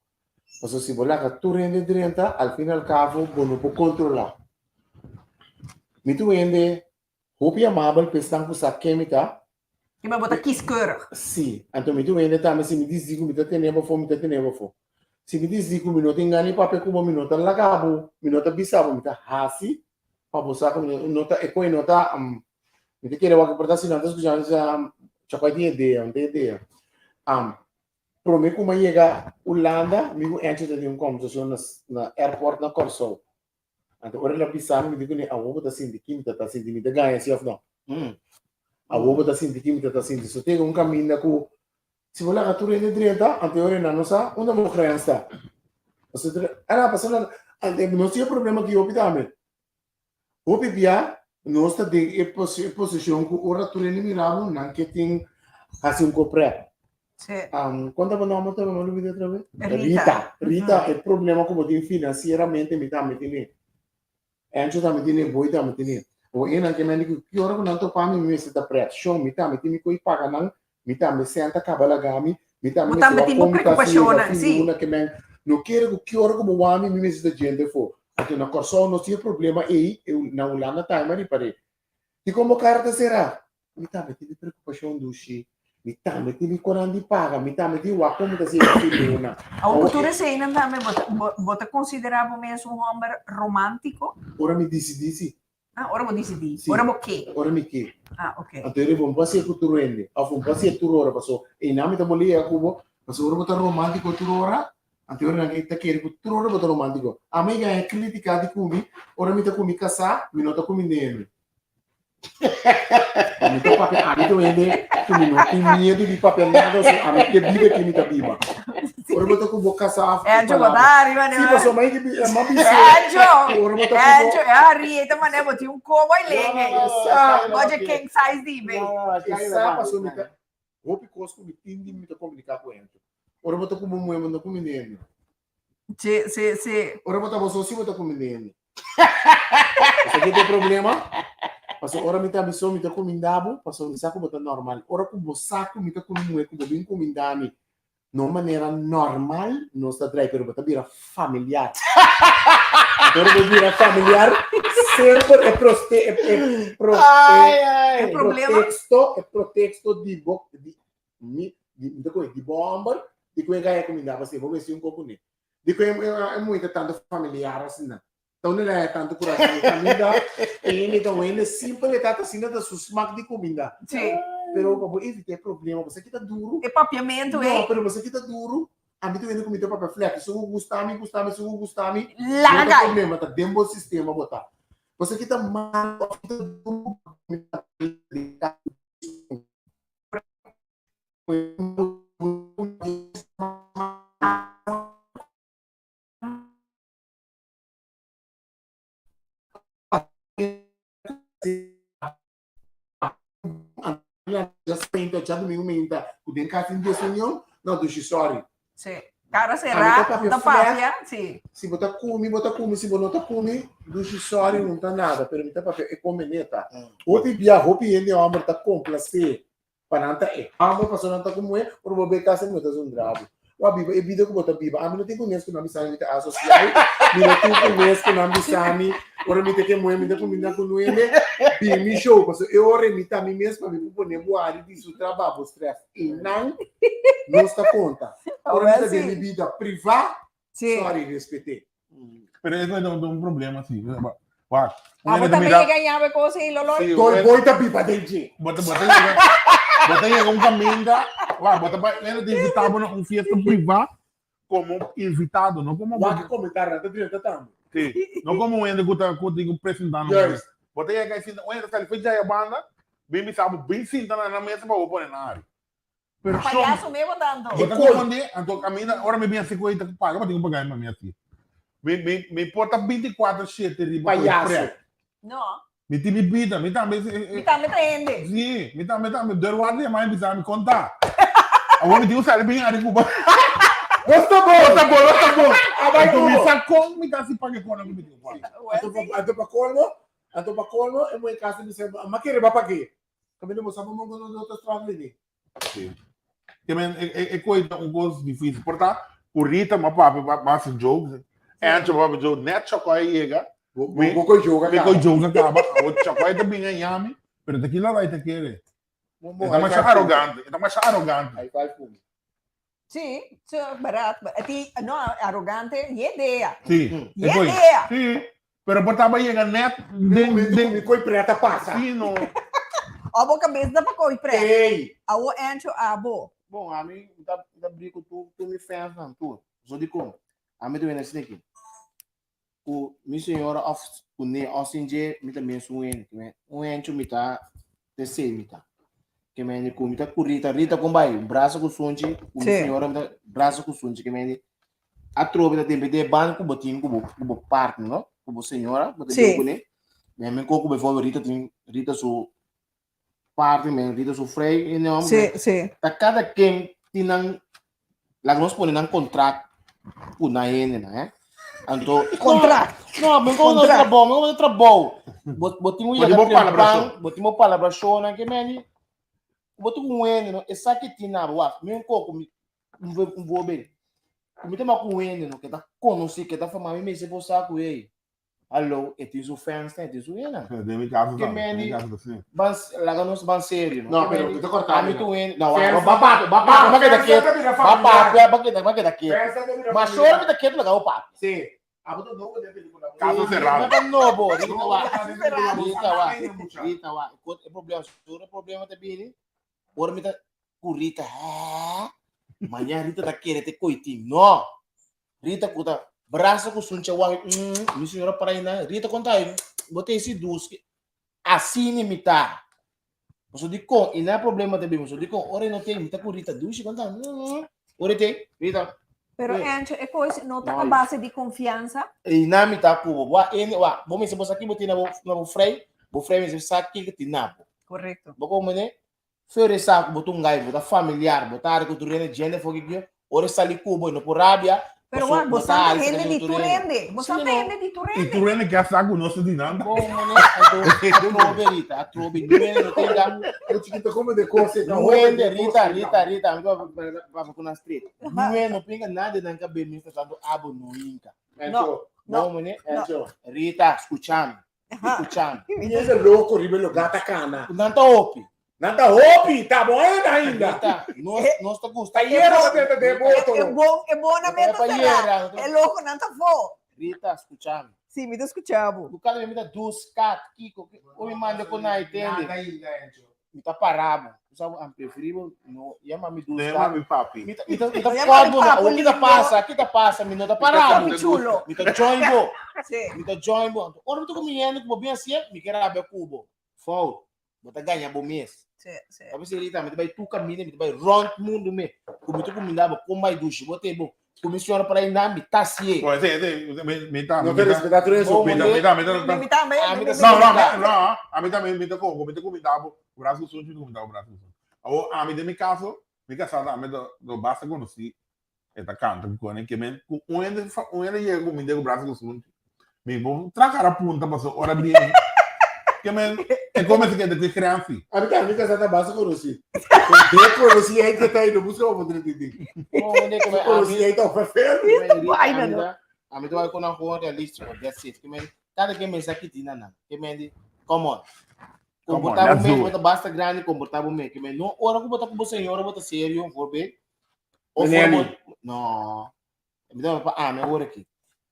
Pasobra si bo laga tur hende drenta, al fin al kabo bo no por kontrolá. Mi tur hende hopi amabel pa esnan ku sa ken mi ta. I ma bo ta kieskeurig. Sí. Anto mi tur hende tambe si mi disdi ku mi ta tene bo afó, mi ta tene bo afó. Si mi disdi ku mi no tin gana di papia ku bo, mi no ta laga bo, mi no ta bisa bo, mi ta hasi pa bo sa ku mi no ta, e koe no ta, mi ta kere wak por ta si nan ta skucha mi ta chakoi tin idea, no tin idea. Prome ku mi a yega Hulanda, mi ku Encho ta tin un kombersashon na na airport na Kòrsou. Anto ora el a bisa mi, mi di kuné, awor bo ta sinti ki mi ta ta sinti, mi ta gaña si òf no? Awor bo ta sinti ki mi ta ta sinti. So tega un kaminda ku si bo laga tur hende drenta, anto e ora nan no sa unda bo grens ta. Pasobra, a pasobra anto nos tin e problema ki hopi tambe. Hopi bia nos ta den e posishon ku ora tur hende mira bo, nan ke tin hasi un koprèt. Kon ta bo nòmber tambe? Mi a lubida otra bes. Rita. Rita, e problema ku bo tin finansieramente mi tambe tene. Encho tambe tene, Boy tambe tene. Awor e nan ke mende ku ki ora ku nan topa mi, mi mester ta prèt. Shon, mi tambe tin mi ku e paga nan, mi tambe sèn ta kaba laga mi, mi tambe Bo tambe mester tin wak bo kon mi ta hasi yega preokupashonnan, fin sí. luna ke men no kere ku ki ora ku bo wak mi, mi mester ta djente afó. Anto na Kòrsou nos tin e problema ei, e na Hulanda tambe a ripar'é. Dikon bo kara ta será? Mi tambe tin mi preokupashon dushi, mi tambe tin mi konan di paga, mi tambe tin wak kon mi ta hasi yega fin luna. Awor ku tur eseinan tambe bo ta bo bo ta konsiderá bo mes un hòmber romántiko? Ora mi disidí si. Ah, ora bo disidí. Sí. Ora bo ke. Ora mi ke. Ah, ok. Anto e riba un por hasié ku tur hende, òf un por hasié tur ora, paso einan mi ta molea ku bo, paso ora bo ta romántiko tur ora, anto e ora nan ta kere ku tur ora bo ta romántiko. Ami a gaña krítika di ku mi, ora mi ta ku mi kasá, mi no ta ku mi nene. Mi ta papia, ami ta un hende ku mi no tin miedu di papia nada, so ami ke biba ke mi ta biba. Ora bo ta ku bo kasá af ku Encho, bo palabra. ta arriba Sí, paso mai di bi, ma bis'é. Encho, Ora bo ta ku bo. Encho, e a ri, e ta mane bo tin un kobo i lege. Sa. Bo dje king size di be. E sa paso mi ta, hopi kos ku mi tin di mi ta komuniká ku Encho. Ora bo ta ku bo muhé bo no ta ku mi nene. Sí, sí, sí. Ora bo ta bo so si bo ta ku mi nene. Esaki ta e problema. Pasobra ora mi ta mi so mi ta kuminda bo, pasobra mi sa ku bo ta normal. Ora ku bo sa ku mi ta ku mi muhé ku bo bin kuminda mi na un manera normal, nos ta drai, pero bo ta bira familiar. Anto ora bo bira familiar, semper e proste, e, e, pro, e, E problema? proteksto, e proteksto di bo, di mi, di, mi ta kohe, di bo hòmber, di ku e gaya kuminda pa bo mester un koko kuné. Di ku e, e muhé ta tantu familiar asina. Ta unda el a tantu kurason? E kaminda e hende ta un hende simpel, e tata asina ta su smak di kuminda. Sí. Pero pa bo evita e problema, bo sa kita duru. E papiamentu No, ei. pero bo sa kita duru. Ami ta wende ku mi ta papia flek. Esun ku gusta mi, gusta mi, esun ku gusta mi. Laga No ta kai. problema, ta den bo sistema bo ta. Bo sa kita malo of kita duru. Djadumingu meinta ku den kas tin desunion, no dushi sorry. Sí. Cara será, Ami ta ta papia papia, sí. Si bo ta kumi, bo ta kumi, si bo no ta kumi, dushi sorry, no ta nada, pero mi ta papia e kome neta. Hopi bia, hopi hende hòmber ta komplasé Pa nan ta e hamber, pasobra nan ta ku muhé, ora bo bai kasa e muhé ta zundra bo. Bo a biba e bida ku bo ta biba. Ami no tin ku mes ku nan bisa mi mi ta asosial, mi no tin ku mes ku nan bisa mi ora mi ta ke muhé mi ta kuminda ku nuebe, bin mi show, pasobra e ora mi ta mi mes pa mi por pone bo ari di su trabao, bo stress. Einan nos ta konta. Ora mi ta den mi bida privá, sorry, respet'é. Pero eso es un problema, sí. Wak. Ah, bo tambe yega ñawe cosa y loloi? Sí, Dol boy ta biba den dje. Bo ta, bo ta yega, bo ta yega un caminda, wak, bo ta bai, bo ta invitá bo na un fiesta privá como invitado, no como Wak comentario, nan ta drenta tambe. Sí, no como un hende ku ta ku tin ku presentá no. Juist. Bo ta yega i sinta, un hende ta sali for djaya banda, bin bisa bo, bin sinta na nan mesa pa bo pone nan ari. Pero shon, Payaso me bo tanto. Bo ta comprende? Anto caminda, ora mi bin así cu ta paga, bo tin cu paga pa mi así. Mi, mi, mi por ta 24 siete riba cu e Payaso. prek. No. Mi tin mi bida, mi tambe. Mi tambe ta hende. Sí, mi tambe tambe. Deurwaarder yama mi bisa mi conta. Awor mi tin cu sali bin ari Cuba. Nos ta bon. Nos ta bon, nos ta bon. A bai Anto mi Cuba. sa con mi ta haci paga e cona cu mi tin cu paga. Anto pa, anto pa colmo, anto pa colmo, e muhe casa bisa, ma kere ba pag'é. Caminda bo sa bo mon ku no ta struggle di. Sí. Ke men e e e koi ta un kos difísil. Por ta ku Rita m'a papia m'a hasi joke, Ancho m'a papia joke, nèt Chòkòi a yega, Bo bo koi joke a mi kaba. koi joke a kaba. Awor Chòkòi ta bin a yami, pero ta kila bai ta kere. E ta masha arogante, e ta masha arogante. High five ku mi. Sí, sí, berat. Ti, no, arogante, ye idea. Sí, Ye idea. Sí, pero por taba yega net den momento den mi koi preta pasa. Sí, no. O bo cabeza da pa koi pret. Ey. Awo Ancho abo. Bon, ami ta ta bri ku tur tur mi fans nan tur. So dikon? Ami ta wena asina aki. Ku mi señora of kuné of sin dje mi ta mes un hende. Ke men un hencho mi ta te sei mi ta. Ke men ku mi ta ku Rita, Rita kon bai brasa ku sunchi, ku mi Sí. señora mi ta brasa ku sunchi. Ke men atrobe ta depende e banda ku bo tin ku bo ku bo partner no, ku bo señora bo ta Sí. biba kuné. Men men ko ku bijvoorbeeld Rita tin Rita su parti men Rita su vrij en hombre. Sí, sí. Ta cada ken tin nan laga nos pone nan contract ku nan hende nan, eh. Anto Contract. No, men kon Contract. trabou, men kon trabou. Bo bo tin un Bo tin yega bo palabrashon. trempan, bo tin bo palabrashon nan ke men bo tin un hende no, esaki tin nan wak, men ko ku mi un voorbeeld. Ku mi ta mak un hende no ke ta konosí, ke ta famá, mi mester por sa ku ei. Hallo, e tin su fans, e tin su hende. Den mi caso Ke tambe, den mi meni, caso ta asina. ban, laga nos ban serio, no? No, Ke pero meni, mi ta corta ami mi, tu no. hende, no, Fans ba papia, ba papia, No, ba keda fans ketu, ta bira ba familiar. papia, ba keda, ba keda ketu. Fans ta bira Ma familiar. solo mi ta ketu laga bo papia. Sí. Abo ta nobo den pelicula. Caso cerrado. No ta nobo, Rita Nobo wa, ta den pelicula, bo Rita sa wa, nada mucha. Rita wa. E problema, solo e problema ta bini, ora mi ta ku Rita, ha, mañana Rita ta kere te koitin. No. Rita ku ta brasa ku suncha wak, mm, mi señora para ina, Rita konta ay, bo te esi dus, asina mi ta. Paso di kon, i na problema ta bin, paso di kon, ora no te, mi ta ku Rita dushi konta, mm, ora te, Rita. Pero eh, Ancho, e kos no ta No, a base di konfiansa? I na mi ta ku bo, wa ene, wa, bo mester bo sa ki bo tin na bo, na bo frei, bo frei mester sa kiko tin na bo. Korekto. Bo komprende? Feo de sa ku bo ta un gai, bo ta familiar, bo ta hari ku tur hende, djende for kikio, ora e sali ku bo e no por rabia, Pero paso wak, bo bo ta sa ta hari hende sali di ku tur tur hende. hende. Bo sa Sí, ta no. hende di tur I hende. tur hende ke a sa ku nos ta di nan. Bon, mane, anto atrobe Rita, atrobe, nu hende no tin da. Bo chikito come de cose, ta Nu hopi hende, de Rita, cose, Rita, Rita, ami ta papia ku nan straight. Nu Aha. hende no pinga nada den nan kabe mientras tanto abo no hinka. No, Encho, no, Bon, mane, no. Encho. Rita, skuchami, Aha. skuchami. Mi hende loko riba e lugar ta kana. Nan ta hopi. Nan ta hopi, ta bo ainda ainda. Rita, nos, nos ta gusta. Ayera ta tenta den boto. E bon, e bon na meta será. E loco nan ta fo. Rita, escuchame. Sí, mi ta escucha bo. Bu cada mi ta dus kat, kiko, o mi manda con na entende. Nada ainda, Encho. Mi ta parabo. Tu sabe, am preferibo no yama mi dus Yama mi papi. Mi ta mi ta mi ta kòrt bo, o kita pasa, kita pasa, mi no ta parabo. Papi chulo. Mi ta join bo. Sí. Mi ta join bo. Ora mi ta comiendo ku bo bien así, mi ke rabia ku bo. Fout. Bo ta gaña bo mes. Sí, sí. Papi si Rita, mi ta bai tur kaminda, mi ta bai rònt mundu me. Ku mi ta kuminda bo, kon bai dushi bo te bo. Ku mi señora por ahí na, mi ta sié. Bueno, sí, sí, mi, mi ta, No mi te ta, respetá tur eso. mi ta, mi ta, mi ta, Mi tambe. Ah, mi ta No, no, mi, no, ami tambe mi ta con, mi ta kuminda bo, brazo ku sunchi, mi ta kuminda bo brazo ku sunchi. Awor, ami den mi kaso, mi kasá tambe ta, lo basta konosí E ta kanta ku kone ke men ku un hende un hende yega ku mi den ku brasa ku sunchi mi bo tra kara punta paso ora bini ke men e kome si kende ku e krensi. Ami ta ami kasa ta basta konosí. De konosí ei ke ta ei no buska pa por drenti di. Konosí ei ta oferta. Vaina no. Ami ta bai ku nan gewoon realístiko that's it ke men kada ken mester a kiti na nan ke men di come on. Come on, Komportá bo let's mes do bo it. ta basta grandi komportá bo mes ke men no ora ku bo ta ku bo señora bo ta serio voorbeeld Of Meneer voor bo- No. Mi ta pa ami awor aki.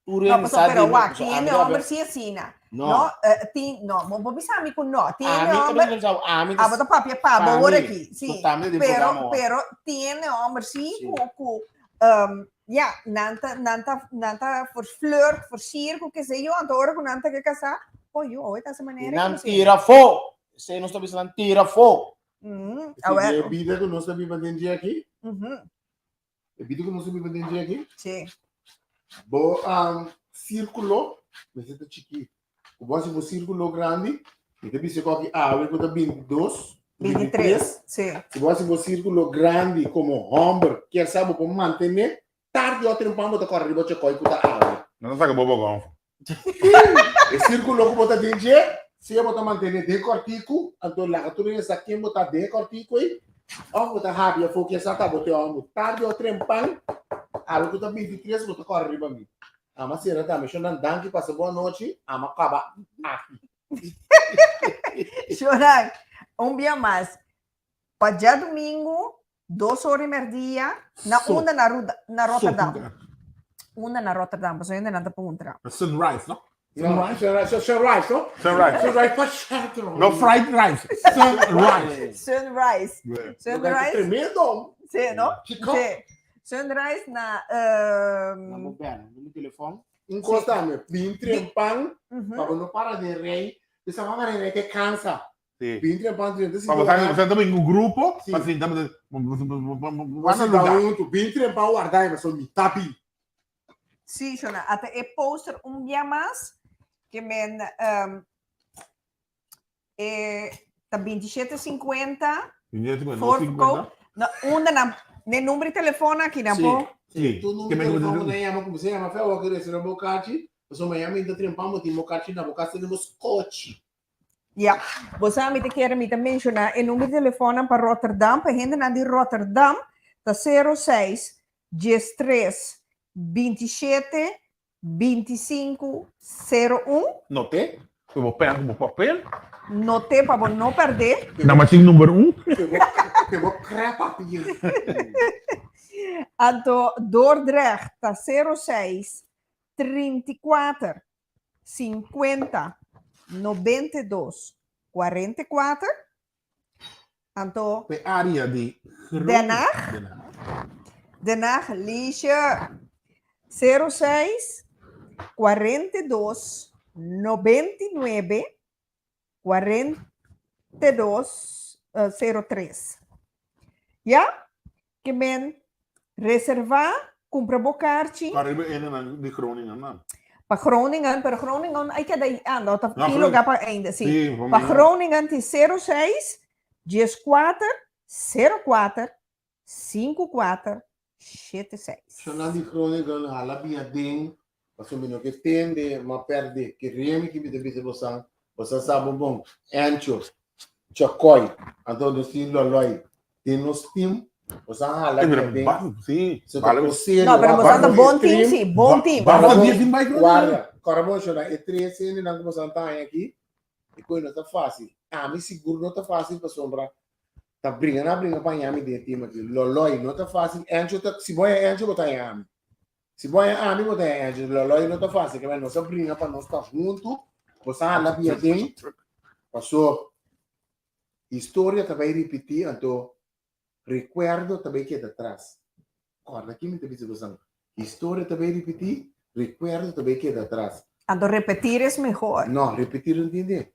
Tur No, hende paso, sa pero di mi, wak, paso tin ami hende ta homber papia- si asina. No. No, eh, tin, no, bo bo bisa mi ku no. Tin hende Ami, homber, mi ta ami ta ah, bo ta papia pa bo pa awor mi. aki. Si, So tambe den pero, programa awor. pero tin hende homber si Si. ku, ku, um, ja, nan ta, nan ta, nan ta voor flirt, voor sier, ku ke sé yo, anto ora ku nan ta ke kasá, oh, yo, oe ta esa I manera nan ku si. tira afó. Esei nos ta bisa nan tira afó. Mm, E awel. bida ku nos ta biba den dje aki? Mhm. E bida ku nos ta biba den dje aki? Sí. Bo um, sírkulo mester ta chikí. Ku bo hasi bo sírkulo grandi, mi ta bisa ku aki awe ku ta 22, 23, sí. Si bo hasi bo sírkulo grandi komo hòmber, kier sa bo por mantené, Tardi o trempan bo ta kòrda riba chokòi ku ta awe. No ta saka bo bogon. E sirkulo ku bo ta den dje, sea bo ta mantené den kòrtiku, anto laga tur hende sa ken bo ta den e kòrtiku ei. Òf bo ta habia afó ku esaki abo te òmbu. Tardi o trempan, abo ku ta 23 bo ta kòrre riba mi. Ama sera tambe. Shonnan danki pasa bon anochi. Ama kaba aki. Shonnan, un bia mas. Pa djadumingu, dos ora i merdia, na So. unda na Ruda, na So, Rotterdam. Unda na Rotterdam, pasobra hende nan ta puntra. Sunrise, no? No, sunrise, sunrise, no? Sunrise. Sunrise pa centro. No fried rice. Sunrise. Sunrise. Yeah. Sunrise. Tremendo. Sí, no? Chico. Sí. Sunrise na Na bo bel, no mi telefon. Un kos tambe, bin trempan, Mhm. pa bo no para den rei, bisa mama den rei ke kansa. Sí. Bin trempan drenta si Pa bo sa, bo ta un grupo, Sí. pa sinta, Bo guarda sinta lugar. huntu, bin trempan warda e, so mi ta bin. Sí, Shona, ata e poster un bia mas ke men e ta 27,50 27,50, no voorverkoop. Na unda nan ne number di telefon aki nan Sí. po? Sí. Tu numero Ke men telefon ku nan yama, kuminsá yama fe awor ke recibe bo karchi, pasobra mañana mi ta trempan bo tin bo karchi na bo kas tenemos kochi. Ja, bo sa mi ta kere mi ta menciona e number di telefonnan pa Rotterdam, pa hendenan di Rotterdam ta 06 13 27 25 01. Noté, ku bo pen ku bo papel. Noté pa bo no perdé. Na machine number un. Ke bo kre papier. Anto Dordrecht ta 06 34 50 92 44. Anto. Pe área di Den Haag. Den Haag, Liesje, 06 42 99 42 03. Ya? Ke men reservá, kumpra bo karchi. Pa riba e nan di Groningen nan. Pa Groningen, pero Groningen ai keda i ah, no ta No, tin lugá pa einde, si. Sí, pa Pa mi- Groningen tin 06 14 04 54 76. Shonnan di Groningen hala bia den, pasobra mi no ke tende, m'a perde. Ke remi ki mi ta bisa bosan, bosan sa bo bon. Encho, Chakoy, anto nos tin Loloy. Den nos team, bosan hala bia den. Sí, So ta cos serio. No, pero bosan ta bon team, sí, bon team. Basta dia tin bai Groningen. Guarda, kòrda bon shonnan, e tres hendenan ku bosan ta haña aki, e koe no ta fácil. Ami sigur no ta fácil pasobra Ta bringa na bringa pa haña mi den e team aki. Loloi no ta fácil. Encho ta, si bo haña Encho bo ta haña ami. Si bo haña ami bo ta haña Encho. Loloi no ta fácil. Kebé nos a bringa pa nos ta huntu. Bo sa hala bia den. Paso historia ta bai ripití anto rekuerdo ta bai keda atras. Kòrda ki mi ta bisa bosan. Historia ta bai ripití, rekuerdo ta bai keda atras. Anto repetir es mehor. No, repetir no tin den.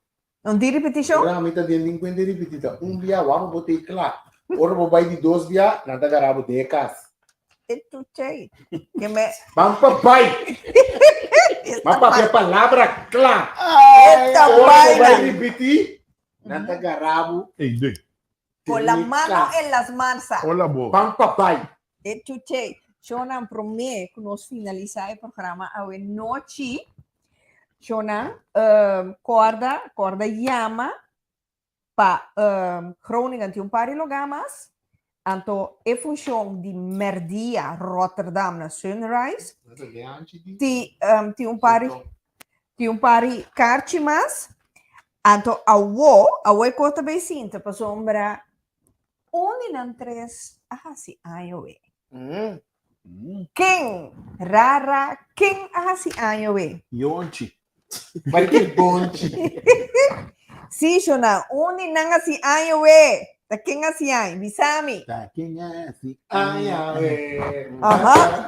No tin ripetishon? Ora mi ta den tin kuenta ripití ta un bia wak bo ta kla. Ora bo bai di dos bia nan ta gara bo den e kas. E tuchei. Ke me. Ban pa bai. Ma papia palabra kla. Esta Ora bo bai vaina. ripití nan ta gara bo. Ey, den. Con la mano en las mansas. Hola bo. Ban pa bai. E chuche. Shonan promé ku nos finalisá e programa awe nochi. Shonan, um, kòrda, kòrda yama pa um, Groningen tin un par di lugá mas. Anto e funshon di mèrdia Rotterdam na Sunrise. Ti, um, tin un par di, tin un par di karchi mas. Anto awo, awo e kos ta bay sinta pasobra un di nan tres a hasi aña we. Ken? Rara, ken a hasi aña we? Yonchi. Bai ke bonchi. Sí, Shona, un di nan hasi aña we. Ta ken hasi aña? Bisa mi. Ta ken hasi aña we. Aha.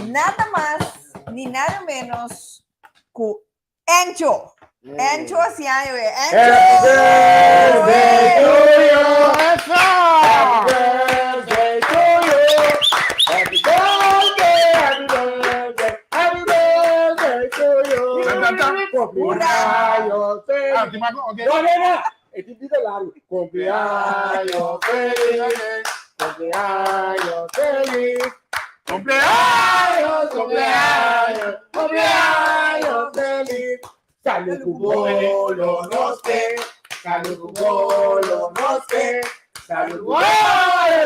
Nada mas ni nada menos ku Encho. Encho hasi aña we. Encho! Happy birthday to you. Happy birthday to you. Happy birthday, happy birthday, happy birthday to you. Cumpleaños feliz. No, no, no. E tin bida largo. Cumpleaños feliz. Cumpleaños feliz. Cumpleaños, cumpleaños, cumpleaños feliz. Sale tu bolo, no sé. Salud ku bolo nos ke. Salud ku bolo,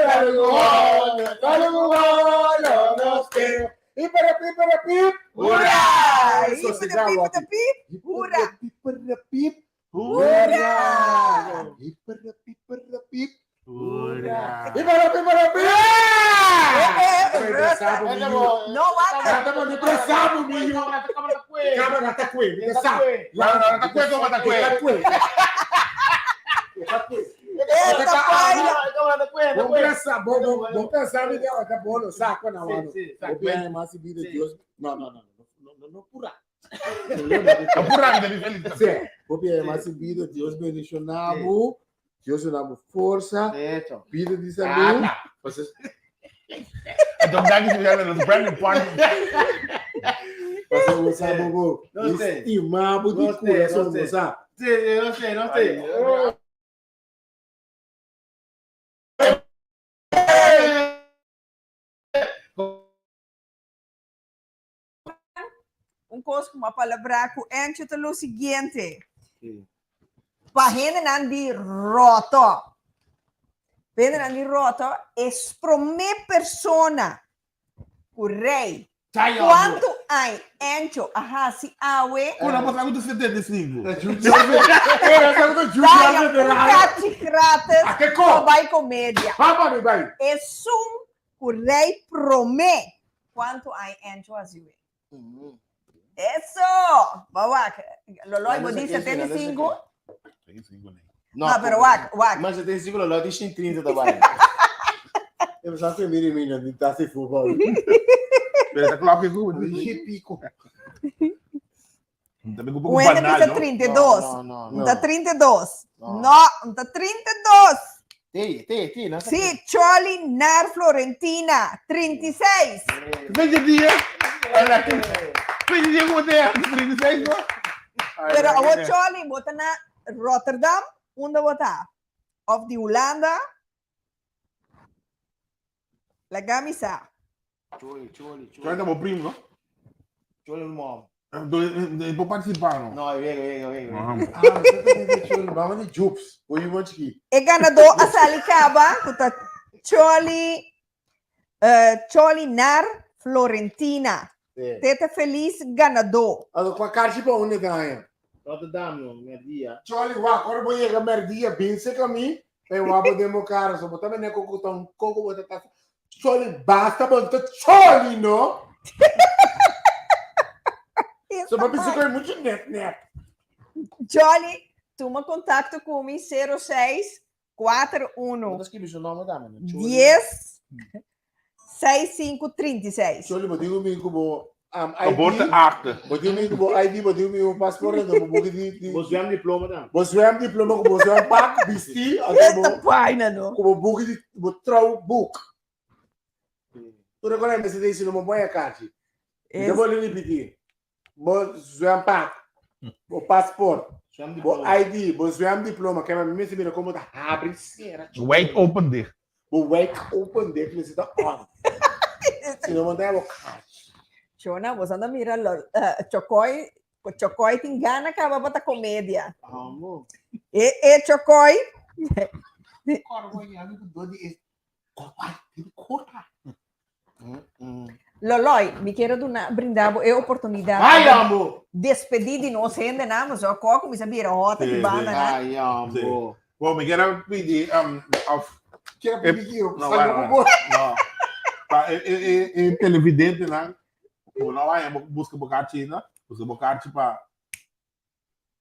salud ku bolo, salud ku bolo nos ke. Hipera pipera pip. Hurra! Hipera pipera pip. Hurra! Hipera pip. Hurra! Hipera pipera pip. Hurra! Hipera pipera pip. No, wak. Cámara ta kue, mi ta sa. Ta kue como ta kue. Ta kue. Esta paila. Bon pensa, bon, bon, bon pensa mi de ota bolo saco na wano. Bo bem mas vida Dios. No, no, no, no, no, no pura. Pura mi feliz. Sí, bo bem mas vida Dios bendicionabo. Dios duna bo forsa, vida di salud. Então danki especialmente los brand new partners. Pasobra bo sa bo bo estima bo di corazón bo sa. Sí, sí, no sé, no sé. Un kos ku mi a palabrá ku Encho ta lo siguiente. Pa hendenan di Roto. Pa hendenan di Roto e promé persona ku rei kuantu ai Encho a hasi awe. Una bo sa ku ta 75. Taya un kachi gratis pa bai komedia. Esun ku rei promé Cuanto ay Encho a siwe? Eso! Ba wak. Loloy, bo di 75? No, No, pero wak, wak. Mas 75 Loloy di 130 ta bai. Eu pensava que miri miri di tasi futebol. Pero ta klok ku. Dije pico. Tambe ku Un hende banal, bisa no? 32. No, no, Un no. ta 32. No, un ta 32. Te, te, te, no. Sí, Charlie Nar Florentina, 36. Fecha dia. Fecha dia como te 36, no? Pero awo Charlie, bo ta na Rotterdam, unda bo ta? Of di Hulanda? Laga mi sa. Choli, choli, choli. Choli ta bo primo, no? Choli mom. E por participar, no? No, venga, venga, venga. Ah, você tá dizendo Choli, mama de Jups. Oi, um aqui. E ganador a sali caba, ku ta Choli, Choli Nar Florentina. Tete feliz ganador. Also, kwa karchi pa onde ganha? Rotterdam, no, merdia. Choli, wak, ora bo yega merdia, bin se kami, pe wabo demo cara, so bota mene koko tong koko bota ta. Choli, basta bota choli, no? So ba bisa ko mucho net net. Jolly, tuma contacto cu mi 06 41 Bo ta scribi su nomber tambe, no? Choli. 10 65 36. Choli, bo digo mi ku bo um, ID. Geboorteakte. Bo digo mi ku bo ID, bo digo mi bo paspoort, bo buki di di. Bo zwemdiploma tambe. Bo zwemdiploma ku bo zwempak, bisti, anto bo Paina, no? ku bo buki di bo trouwboek. Tu recorda mi se no mo boya kachi. Mi ta bolbe ripiti. Bo zwempak, bo paspoort, bo ID, bo zwemdiploma, ke mi mester mira como ta habri sera. Wijd open dicht. Bo wijd open dicht mester ta on. Si no bo ta bo kachi. Chona, bo anda mira lo, Chocoy, Chocoy tin gana caba pa ta comedia. Amo. E, e Chocoy. Corvo ya mi do di es. Loloy, mi kier a duna, brinda bo e oportunidad Ay, pa ambo! despedi di nos hendenan, pasobra kò a kuminsá bira hòt aki banda nan. Ay, ambo! Bon, mi kier a pidi, of Kier a pidi kiko? No, Saka bueno, bo. no. Pa e, e, e, e televidentenan, ku no haña bo buska bo karchi ainda, buska bo karchi pa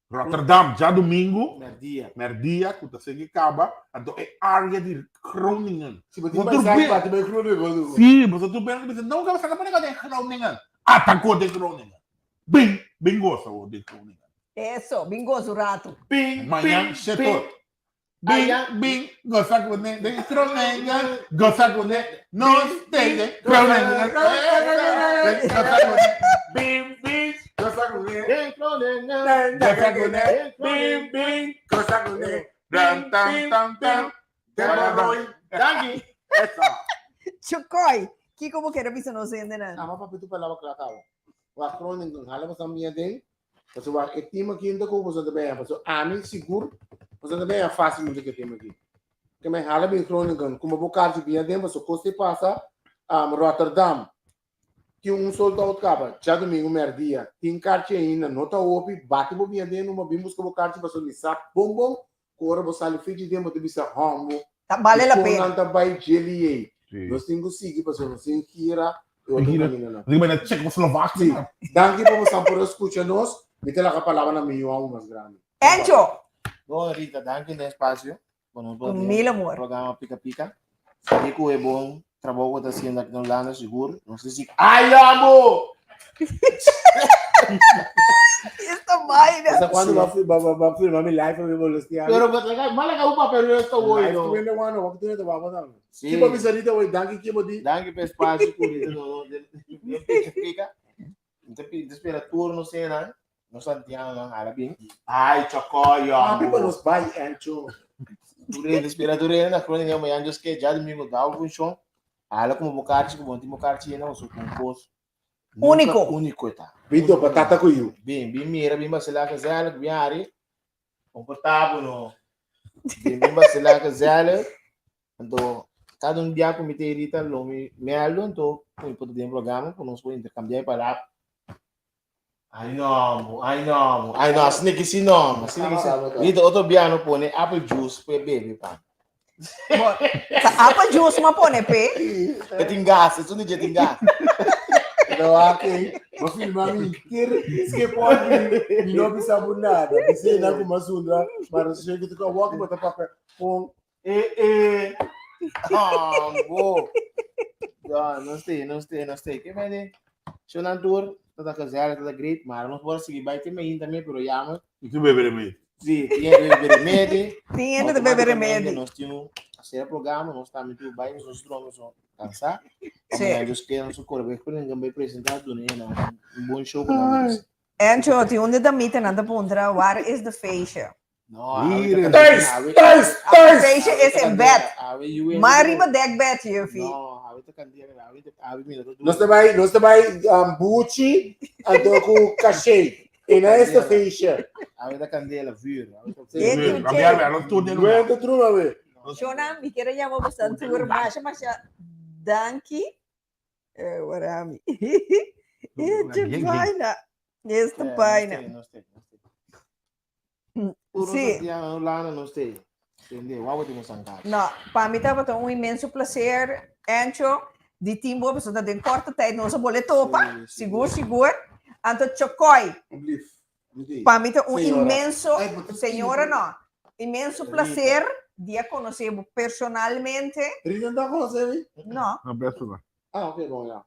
Rotterdam, djadumingu, Merdia. merdia, ku ta sigui kaba, anto e area di Groningen. Si bo tin Bo tur paisahe be- bati bai Groningen, bo du. Sí, bo tur ben bisa, no, kaba saka pone den Groningen. Atako den Groningen. Bin, bin gosa wo den Groningen. Eso, bin goza un rato. Bin, Mañan, bin, shit bin. tot. Bin, bin, goza kuné den Groningen, goza kuné, nos den Groningen. Goza kuné, Bin, bin, goza kuné. Den Groningen. goza kuné, Bin, bin, goza kuné. tan, tan, tan, tan. Demoroy. Danki. Esa. Chocoy, kiko bo kier a bisa nos hendenan? Ama papi tu palabra kla kaba. Wa Groningen, hala bo sa mia den. Pasobra wak e team aki no ta ku boso ta bea, pasobra ami sigur boso ta bea fásilmente ku e team aki. Ke men hala bin Groningen, kuma bo karchi bin aden pasobra kos te pasa Rotterdam tin un sold out kaba djadumingu mèrdia, tin karchi ainda, no ta hopi, bati bo bin aden numa bin buska bo karchi pasobra mi sa bon bon ku ora bo sali fiji den bo ta bisa hòmbo Ta bale la dikon pena. nan ta bai djeli ei. Nos tin ku sigui pasobra nos tin gira e otro Gira. kamindanan. Nos tin bai na Checoslovakia. Sí. Danki pa bosan por a skucha nos. Mi ta laga palabra na mi yu aun mas grandi. Encho! Bon Rita, danki na espacio. Bo nos por Ku den mil amor. programa Pika Pika. Sigui ku e bon trabou ku ta haciendo aki na Hulanda sigur. Nos ta sigui Ay amo! Esta vaina. Esa cuando va va va va firma mi life mi molestia. Pero but like mala ka upa pero esta hoy Life no. tu wende wano, wak tu wende wano tambe. Sí. Kibo bisa Rita hoy, danki kibo di. Danki pa espacio ku Rita no no den den Pika Pika. Te pi te spera turno cena. No Santiago nan hala bin. Ay chocoyo. Papi pa nos bai Encho. Durene spera durene na Groningen mañana Dios ke djadomingo dau funcion. Hala como bo karchi ku bo no tin bo karchi yena oso ku un kos. Único. Único ta. Bin topa tata ku yu. Bin, bin mira, bin basila gezellig, bin hari. Comportabo no. Bin, bin basila gezellig. Anto, cada un dia ku mi te irita lo mi melo, anto ku mi por ta den programa ku nos por intercambia e palabra. Ay no, mo, ay no, mo. Ay no, asina ki si no, mo, asina ki si. Rita, otro bia no pone apple juice pe bebe pa. Sa apple juice ma pone pe. E tin gas, e sun di tin gas. No, ok. Bo filma mi inter skepon mi mi no bisa bo nada. Bisa na kuma sundra, maar as je que walk bo ta papia pon Eh, eh. Ambo. Ja, no stay, no stay, no stay. Ke mene? Shonan tour, tata gezellig, tata great, maar nos por sigui bai te mein tambe, pero jammer. Y tu bebe remedi. Sí, tin e bebe remedi. Tin e te bebe remedi. Nos tin un hacer programa, nos tambe tu bai, nos dromi so cansa. Sí. Mañana Dios quiera, nos corre bai, pero ninguém bai presentar, duna un bon show con nos. Encho, tin un de damita nan ta puntra, waar is de feestje? No, Hier. Thuis, thuis, thuis. Feestje is in bed. Maar riba dekbed, juffie. No, awe ta candela, awe ta awe mira ta Nos ta bai, nos ta bai um, buchi anto ku caché. E na este feestje. Awe ta candela, vuur. Awe ta Eh, Cambiar, me no tur de Bueno, te truma we. Shona, mi quiero llamar bastante tour. Masha, masha, danki. Eh, warami. Esta vaina. Esta vaina. No stay, no stay. Puro Sí. Santiago, Lana, no stay. Entende? Wawa tin un sankachi. No, pa mi tabata un inmenso placer, Encho, di tin bo, pasobra den korte tijd nos a bole topa, sigur, sigur. Anto Chocoy, pa mi ta un Señora. inmenso, Ay, bo ta señora no, inmenso placer di a conoce bo personalmente. Rita no ta conoce mi? No. No, personal. Ah, ok, bon, ja.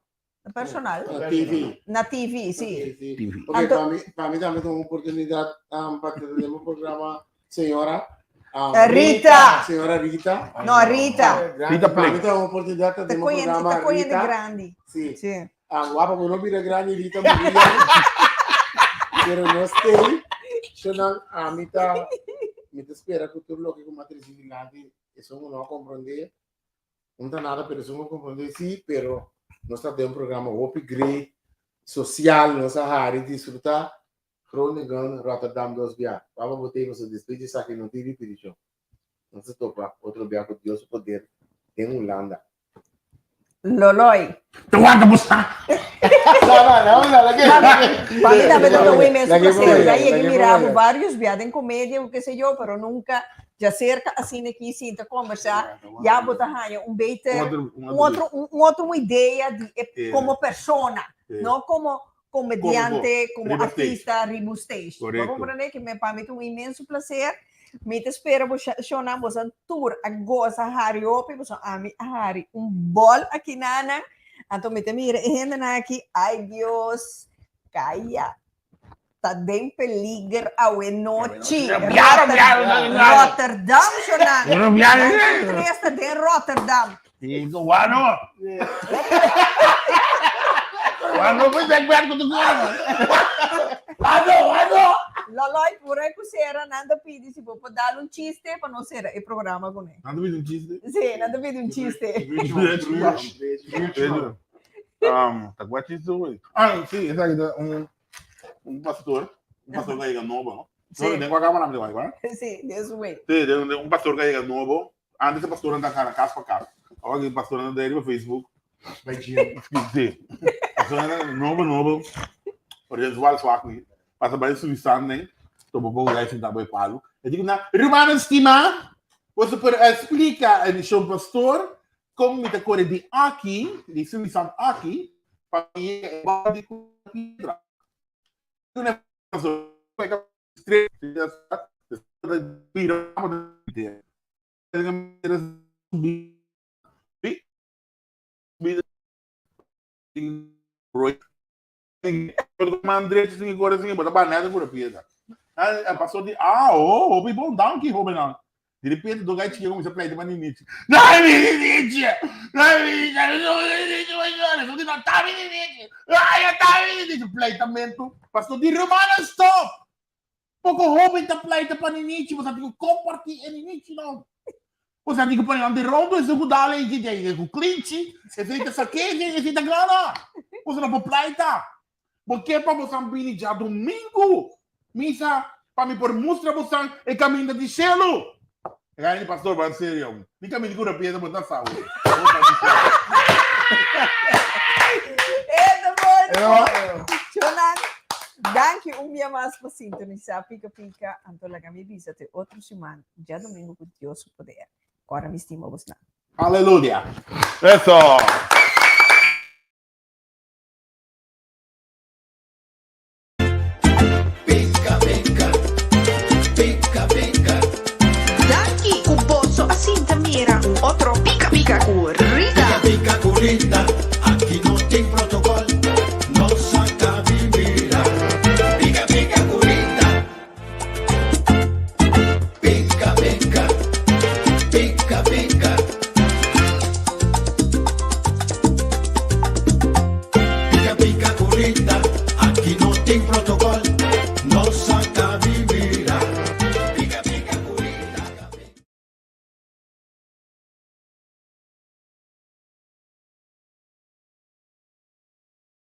Personal. Na TV. Na TV, sí. TV. Ok, pa mi, pa mi tambe ta un oportunidad um, pa tener un programa, señora. Um, Rita. Señora Rita. No, Rita. Rita Pa mi Play. ta un oportunidad pa Ta tener un coyendo, programa, ta coyendo Rita. grandi. Sí. Sí. Ah, guapa, no bira grandi, Rita Maria. Pero no stay. Shonan, a mi ta, mi ta spera ku tur loke ku matriz dilanti, eso uno a comprende. No ta nada, pero eso uno comprende sí, pero nos ta den un programa hopi great, social, nos a hari disfruta. Groningen, Rotterdam dos bia. Papa bo tei paso despues di esaki no tin ripeticion. Nos ta topa otro bia ku Dios su poder den Hulanda. Loloi. Te wanta bo sa. No, no, no, no, la que. Pa mi tambe ta un inmenso La que placer. voy, Ya la llegué que mira voy. varios bia den comedia o qué sé yo, pero nunca ya cerca así aquí sinta conversar. Ya bo ta haña un beter, Un otro- un un otro, un, un otro idea di, eh, Sí. como persona, Sí. no como comediante, como, Riba stage. artista, riba stage. Correcto. Bo comprende que me pa mi ta un inmenso placer. Mi ta spera bo shona bo san tur a goza hari hopi, bo san ami a hari un bol aki nana. Anto mi ta mira e hendenan aki, ay Dios, calla. Ta den peliger awe nochi. Rotterdam, shona. Tres ta den Rotterdam. Digo, guano. Guano, pues de acuerdo con tu guano. Guano, guano. Loloy, pura ku sera, nan ta pidi si bo por dal un chiste pa nos sera e programa kuné. Nan ta pidi un chiste? Sí, nan ta pidi un chiste. Um, ta kua chiste hoy? Ah, sí, esaki ta un, un pastor. Un pastor ku a yega nobo, no? Sí. No, den kua kamara mi ta bai, ba? Sí, den su way. Sí, den un pastor ku a yega nobo. Antes e pastornan ta kana kas pa kas. Awor aki e pastornan ta riba Facebook. Bai gym. Sí. Pastornan nobo nobo. Por ejemplo, wal swak mi. Pasa bai subi sanden. Tomo poko gai sinta bo e palu. E diku na, Rumannan stimá, boso por splika e shon pastor kon mi ta kore di aki, di subi sand aki, pa mi yega e bòrda di piedra. Pastor di, ah, oh, hopi bon, danki, hobennan. Di repente, do gai chiquito comienza a pleita pa Ninichi. Dai mi Ninichi! Dai mi Ninichi! Dai mi Ninichi! Dai mi Ninichi! Ai, dai mi Ninichi! Pleitamento. Pastor di, Romano, stop! Poko hoben ta pleita pa Ninichi, bo sa tin ku kompartí e Ninichi no. Bo sa tin ku pone nan den rondo, esun ku dal ei ei ku klinchi, esei ta saké, esei ta gana. Boso no por pleita. Bo ke pa bosan bini djadumingu misa pa mi por mustra bosan e kaminda di shelu. E gana di pastor, ban serio. Mi kaminda ku rapieta bo ta sa we. Eta bon. Chonan, danki un bia mas pa sintonisa Pika Pika. Anto laga mi bisa te otro siman, djadumingu ku Dios su poder. Kora mi stima bosnan. Aleluya. Eso.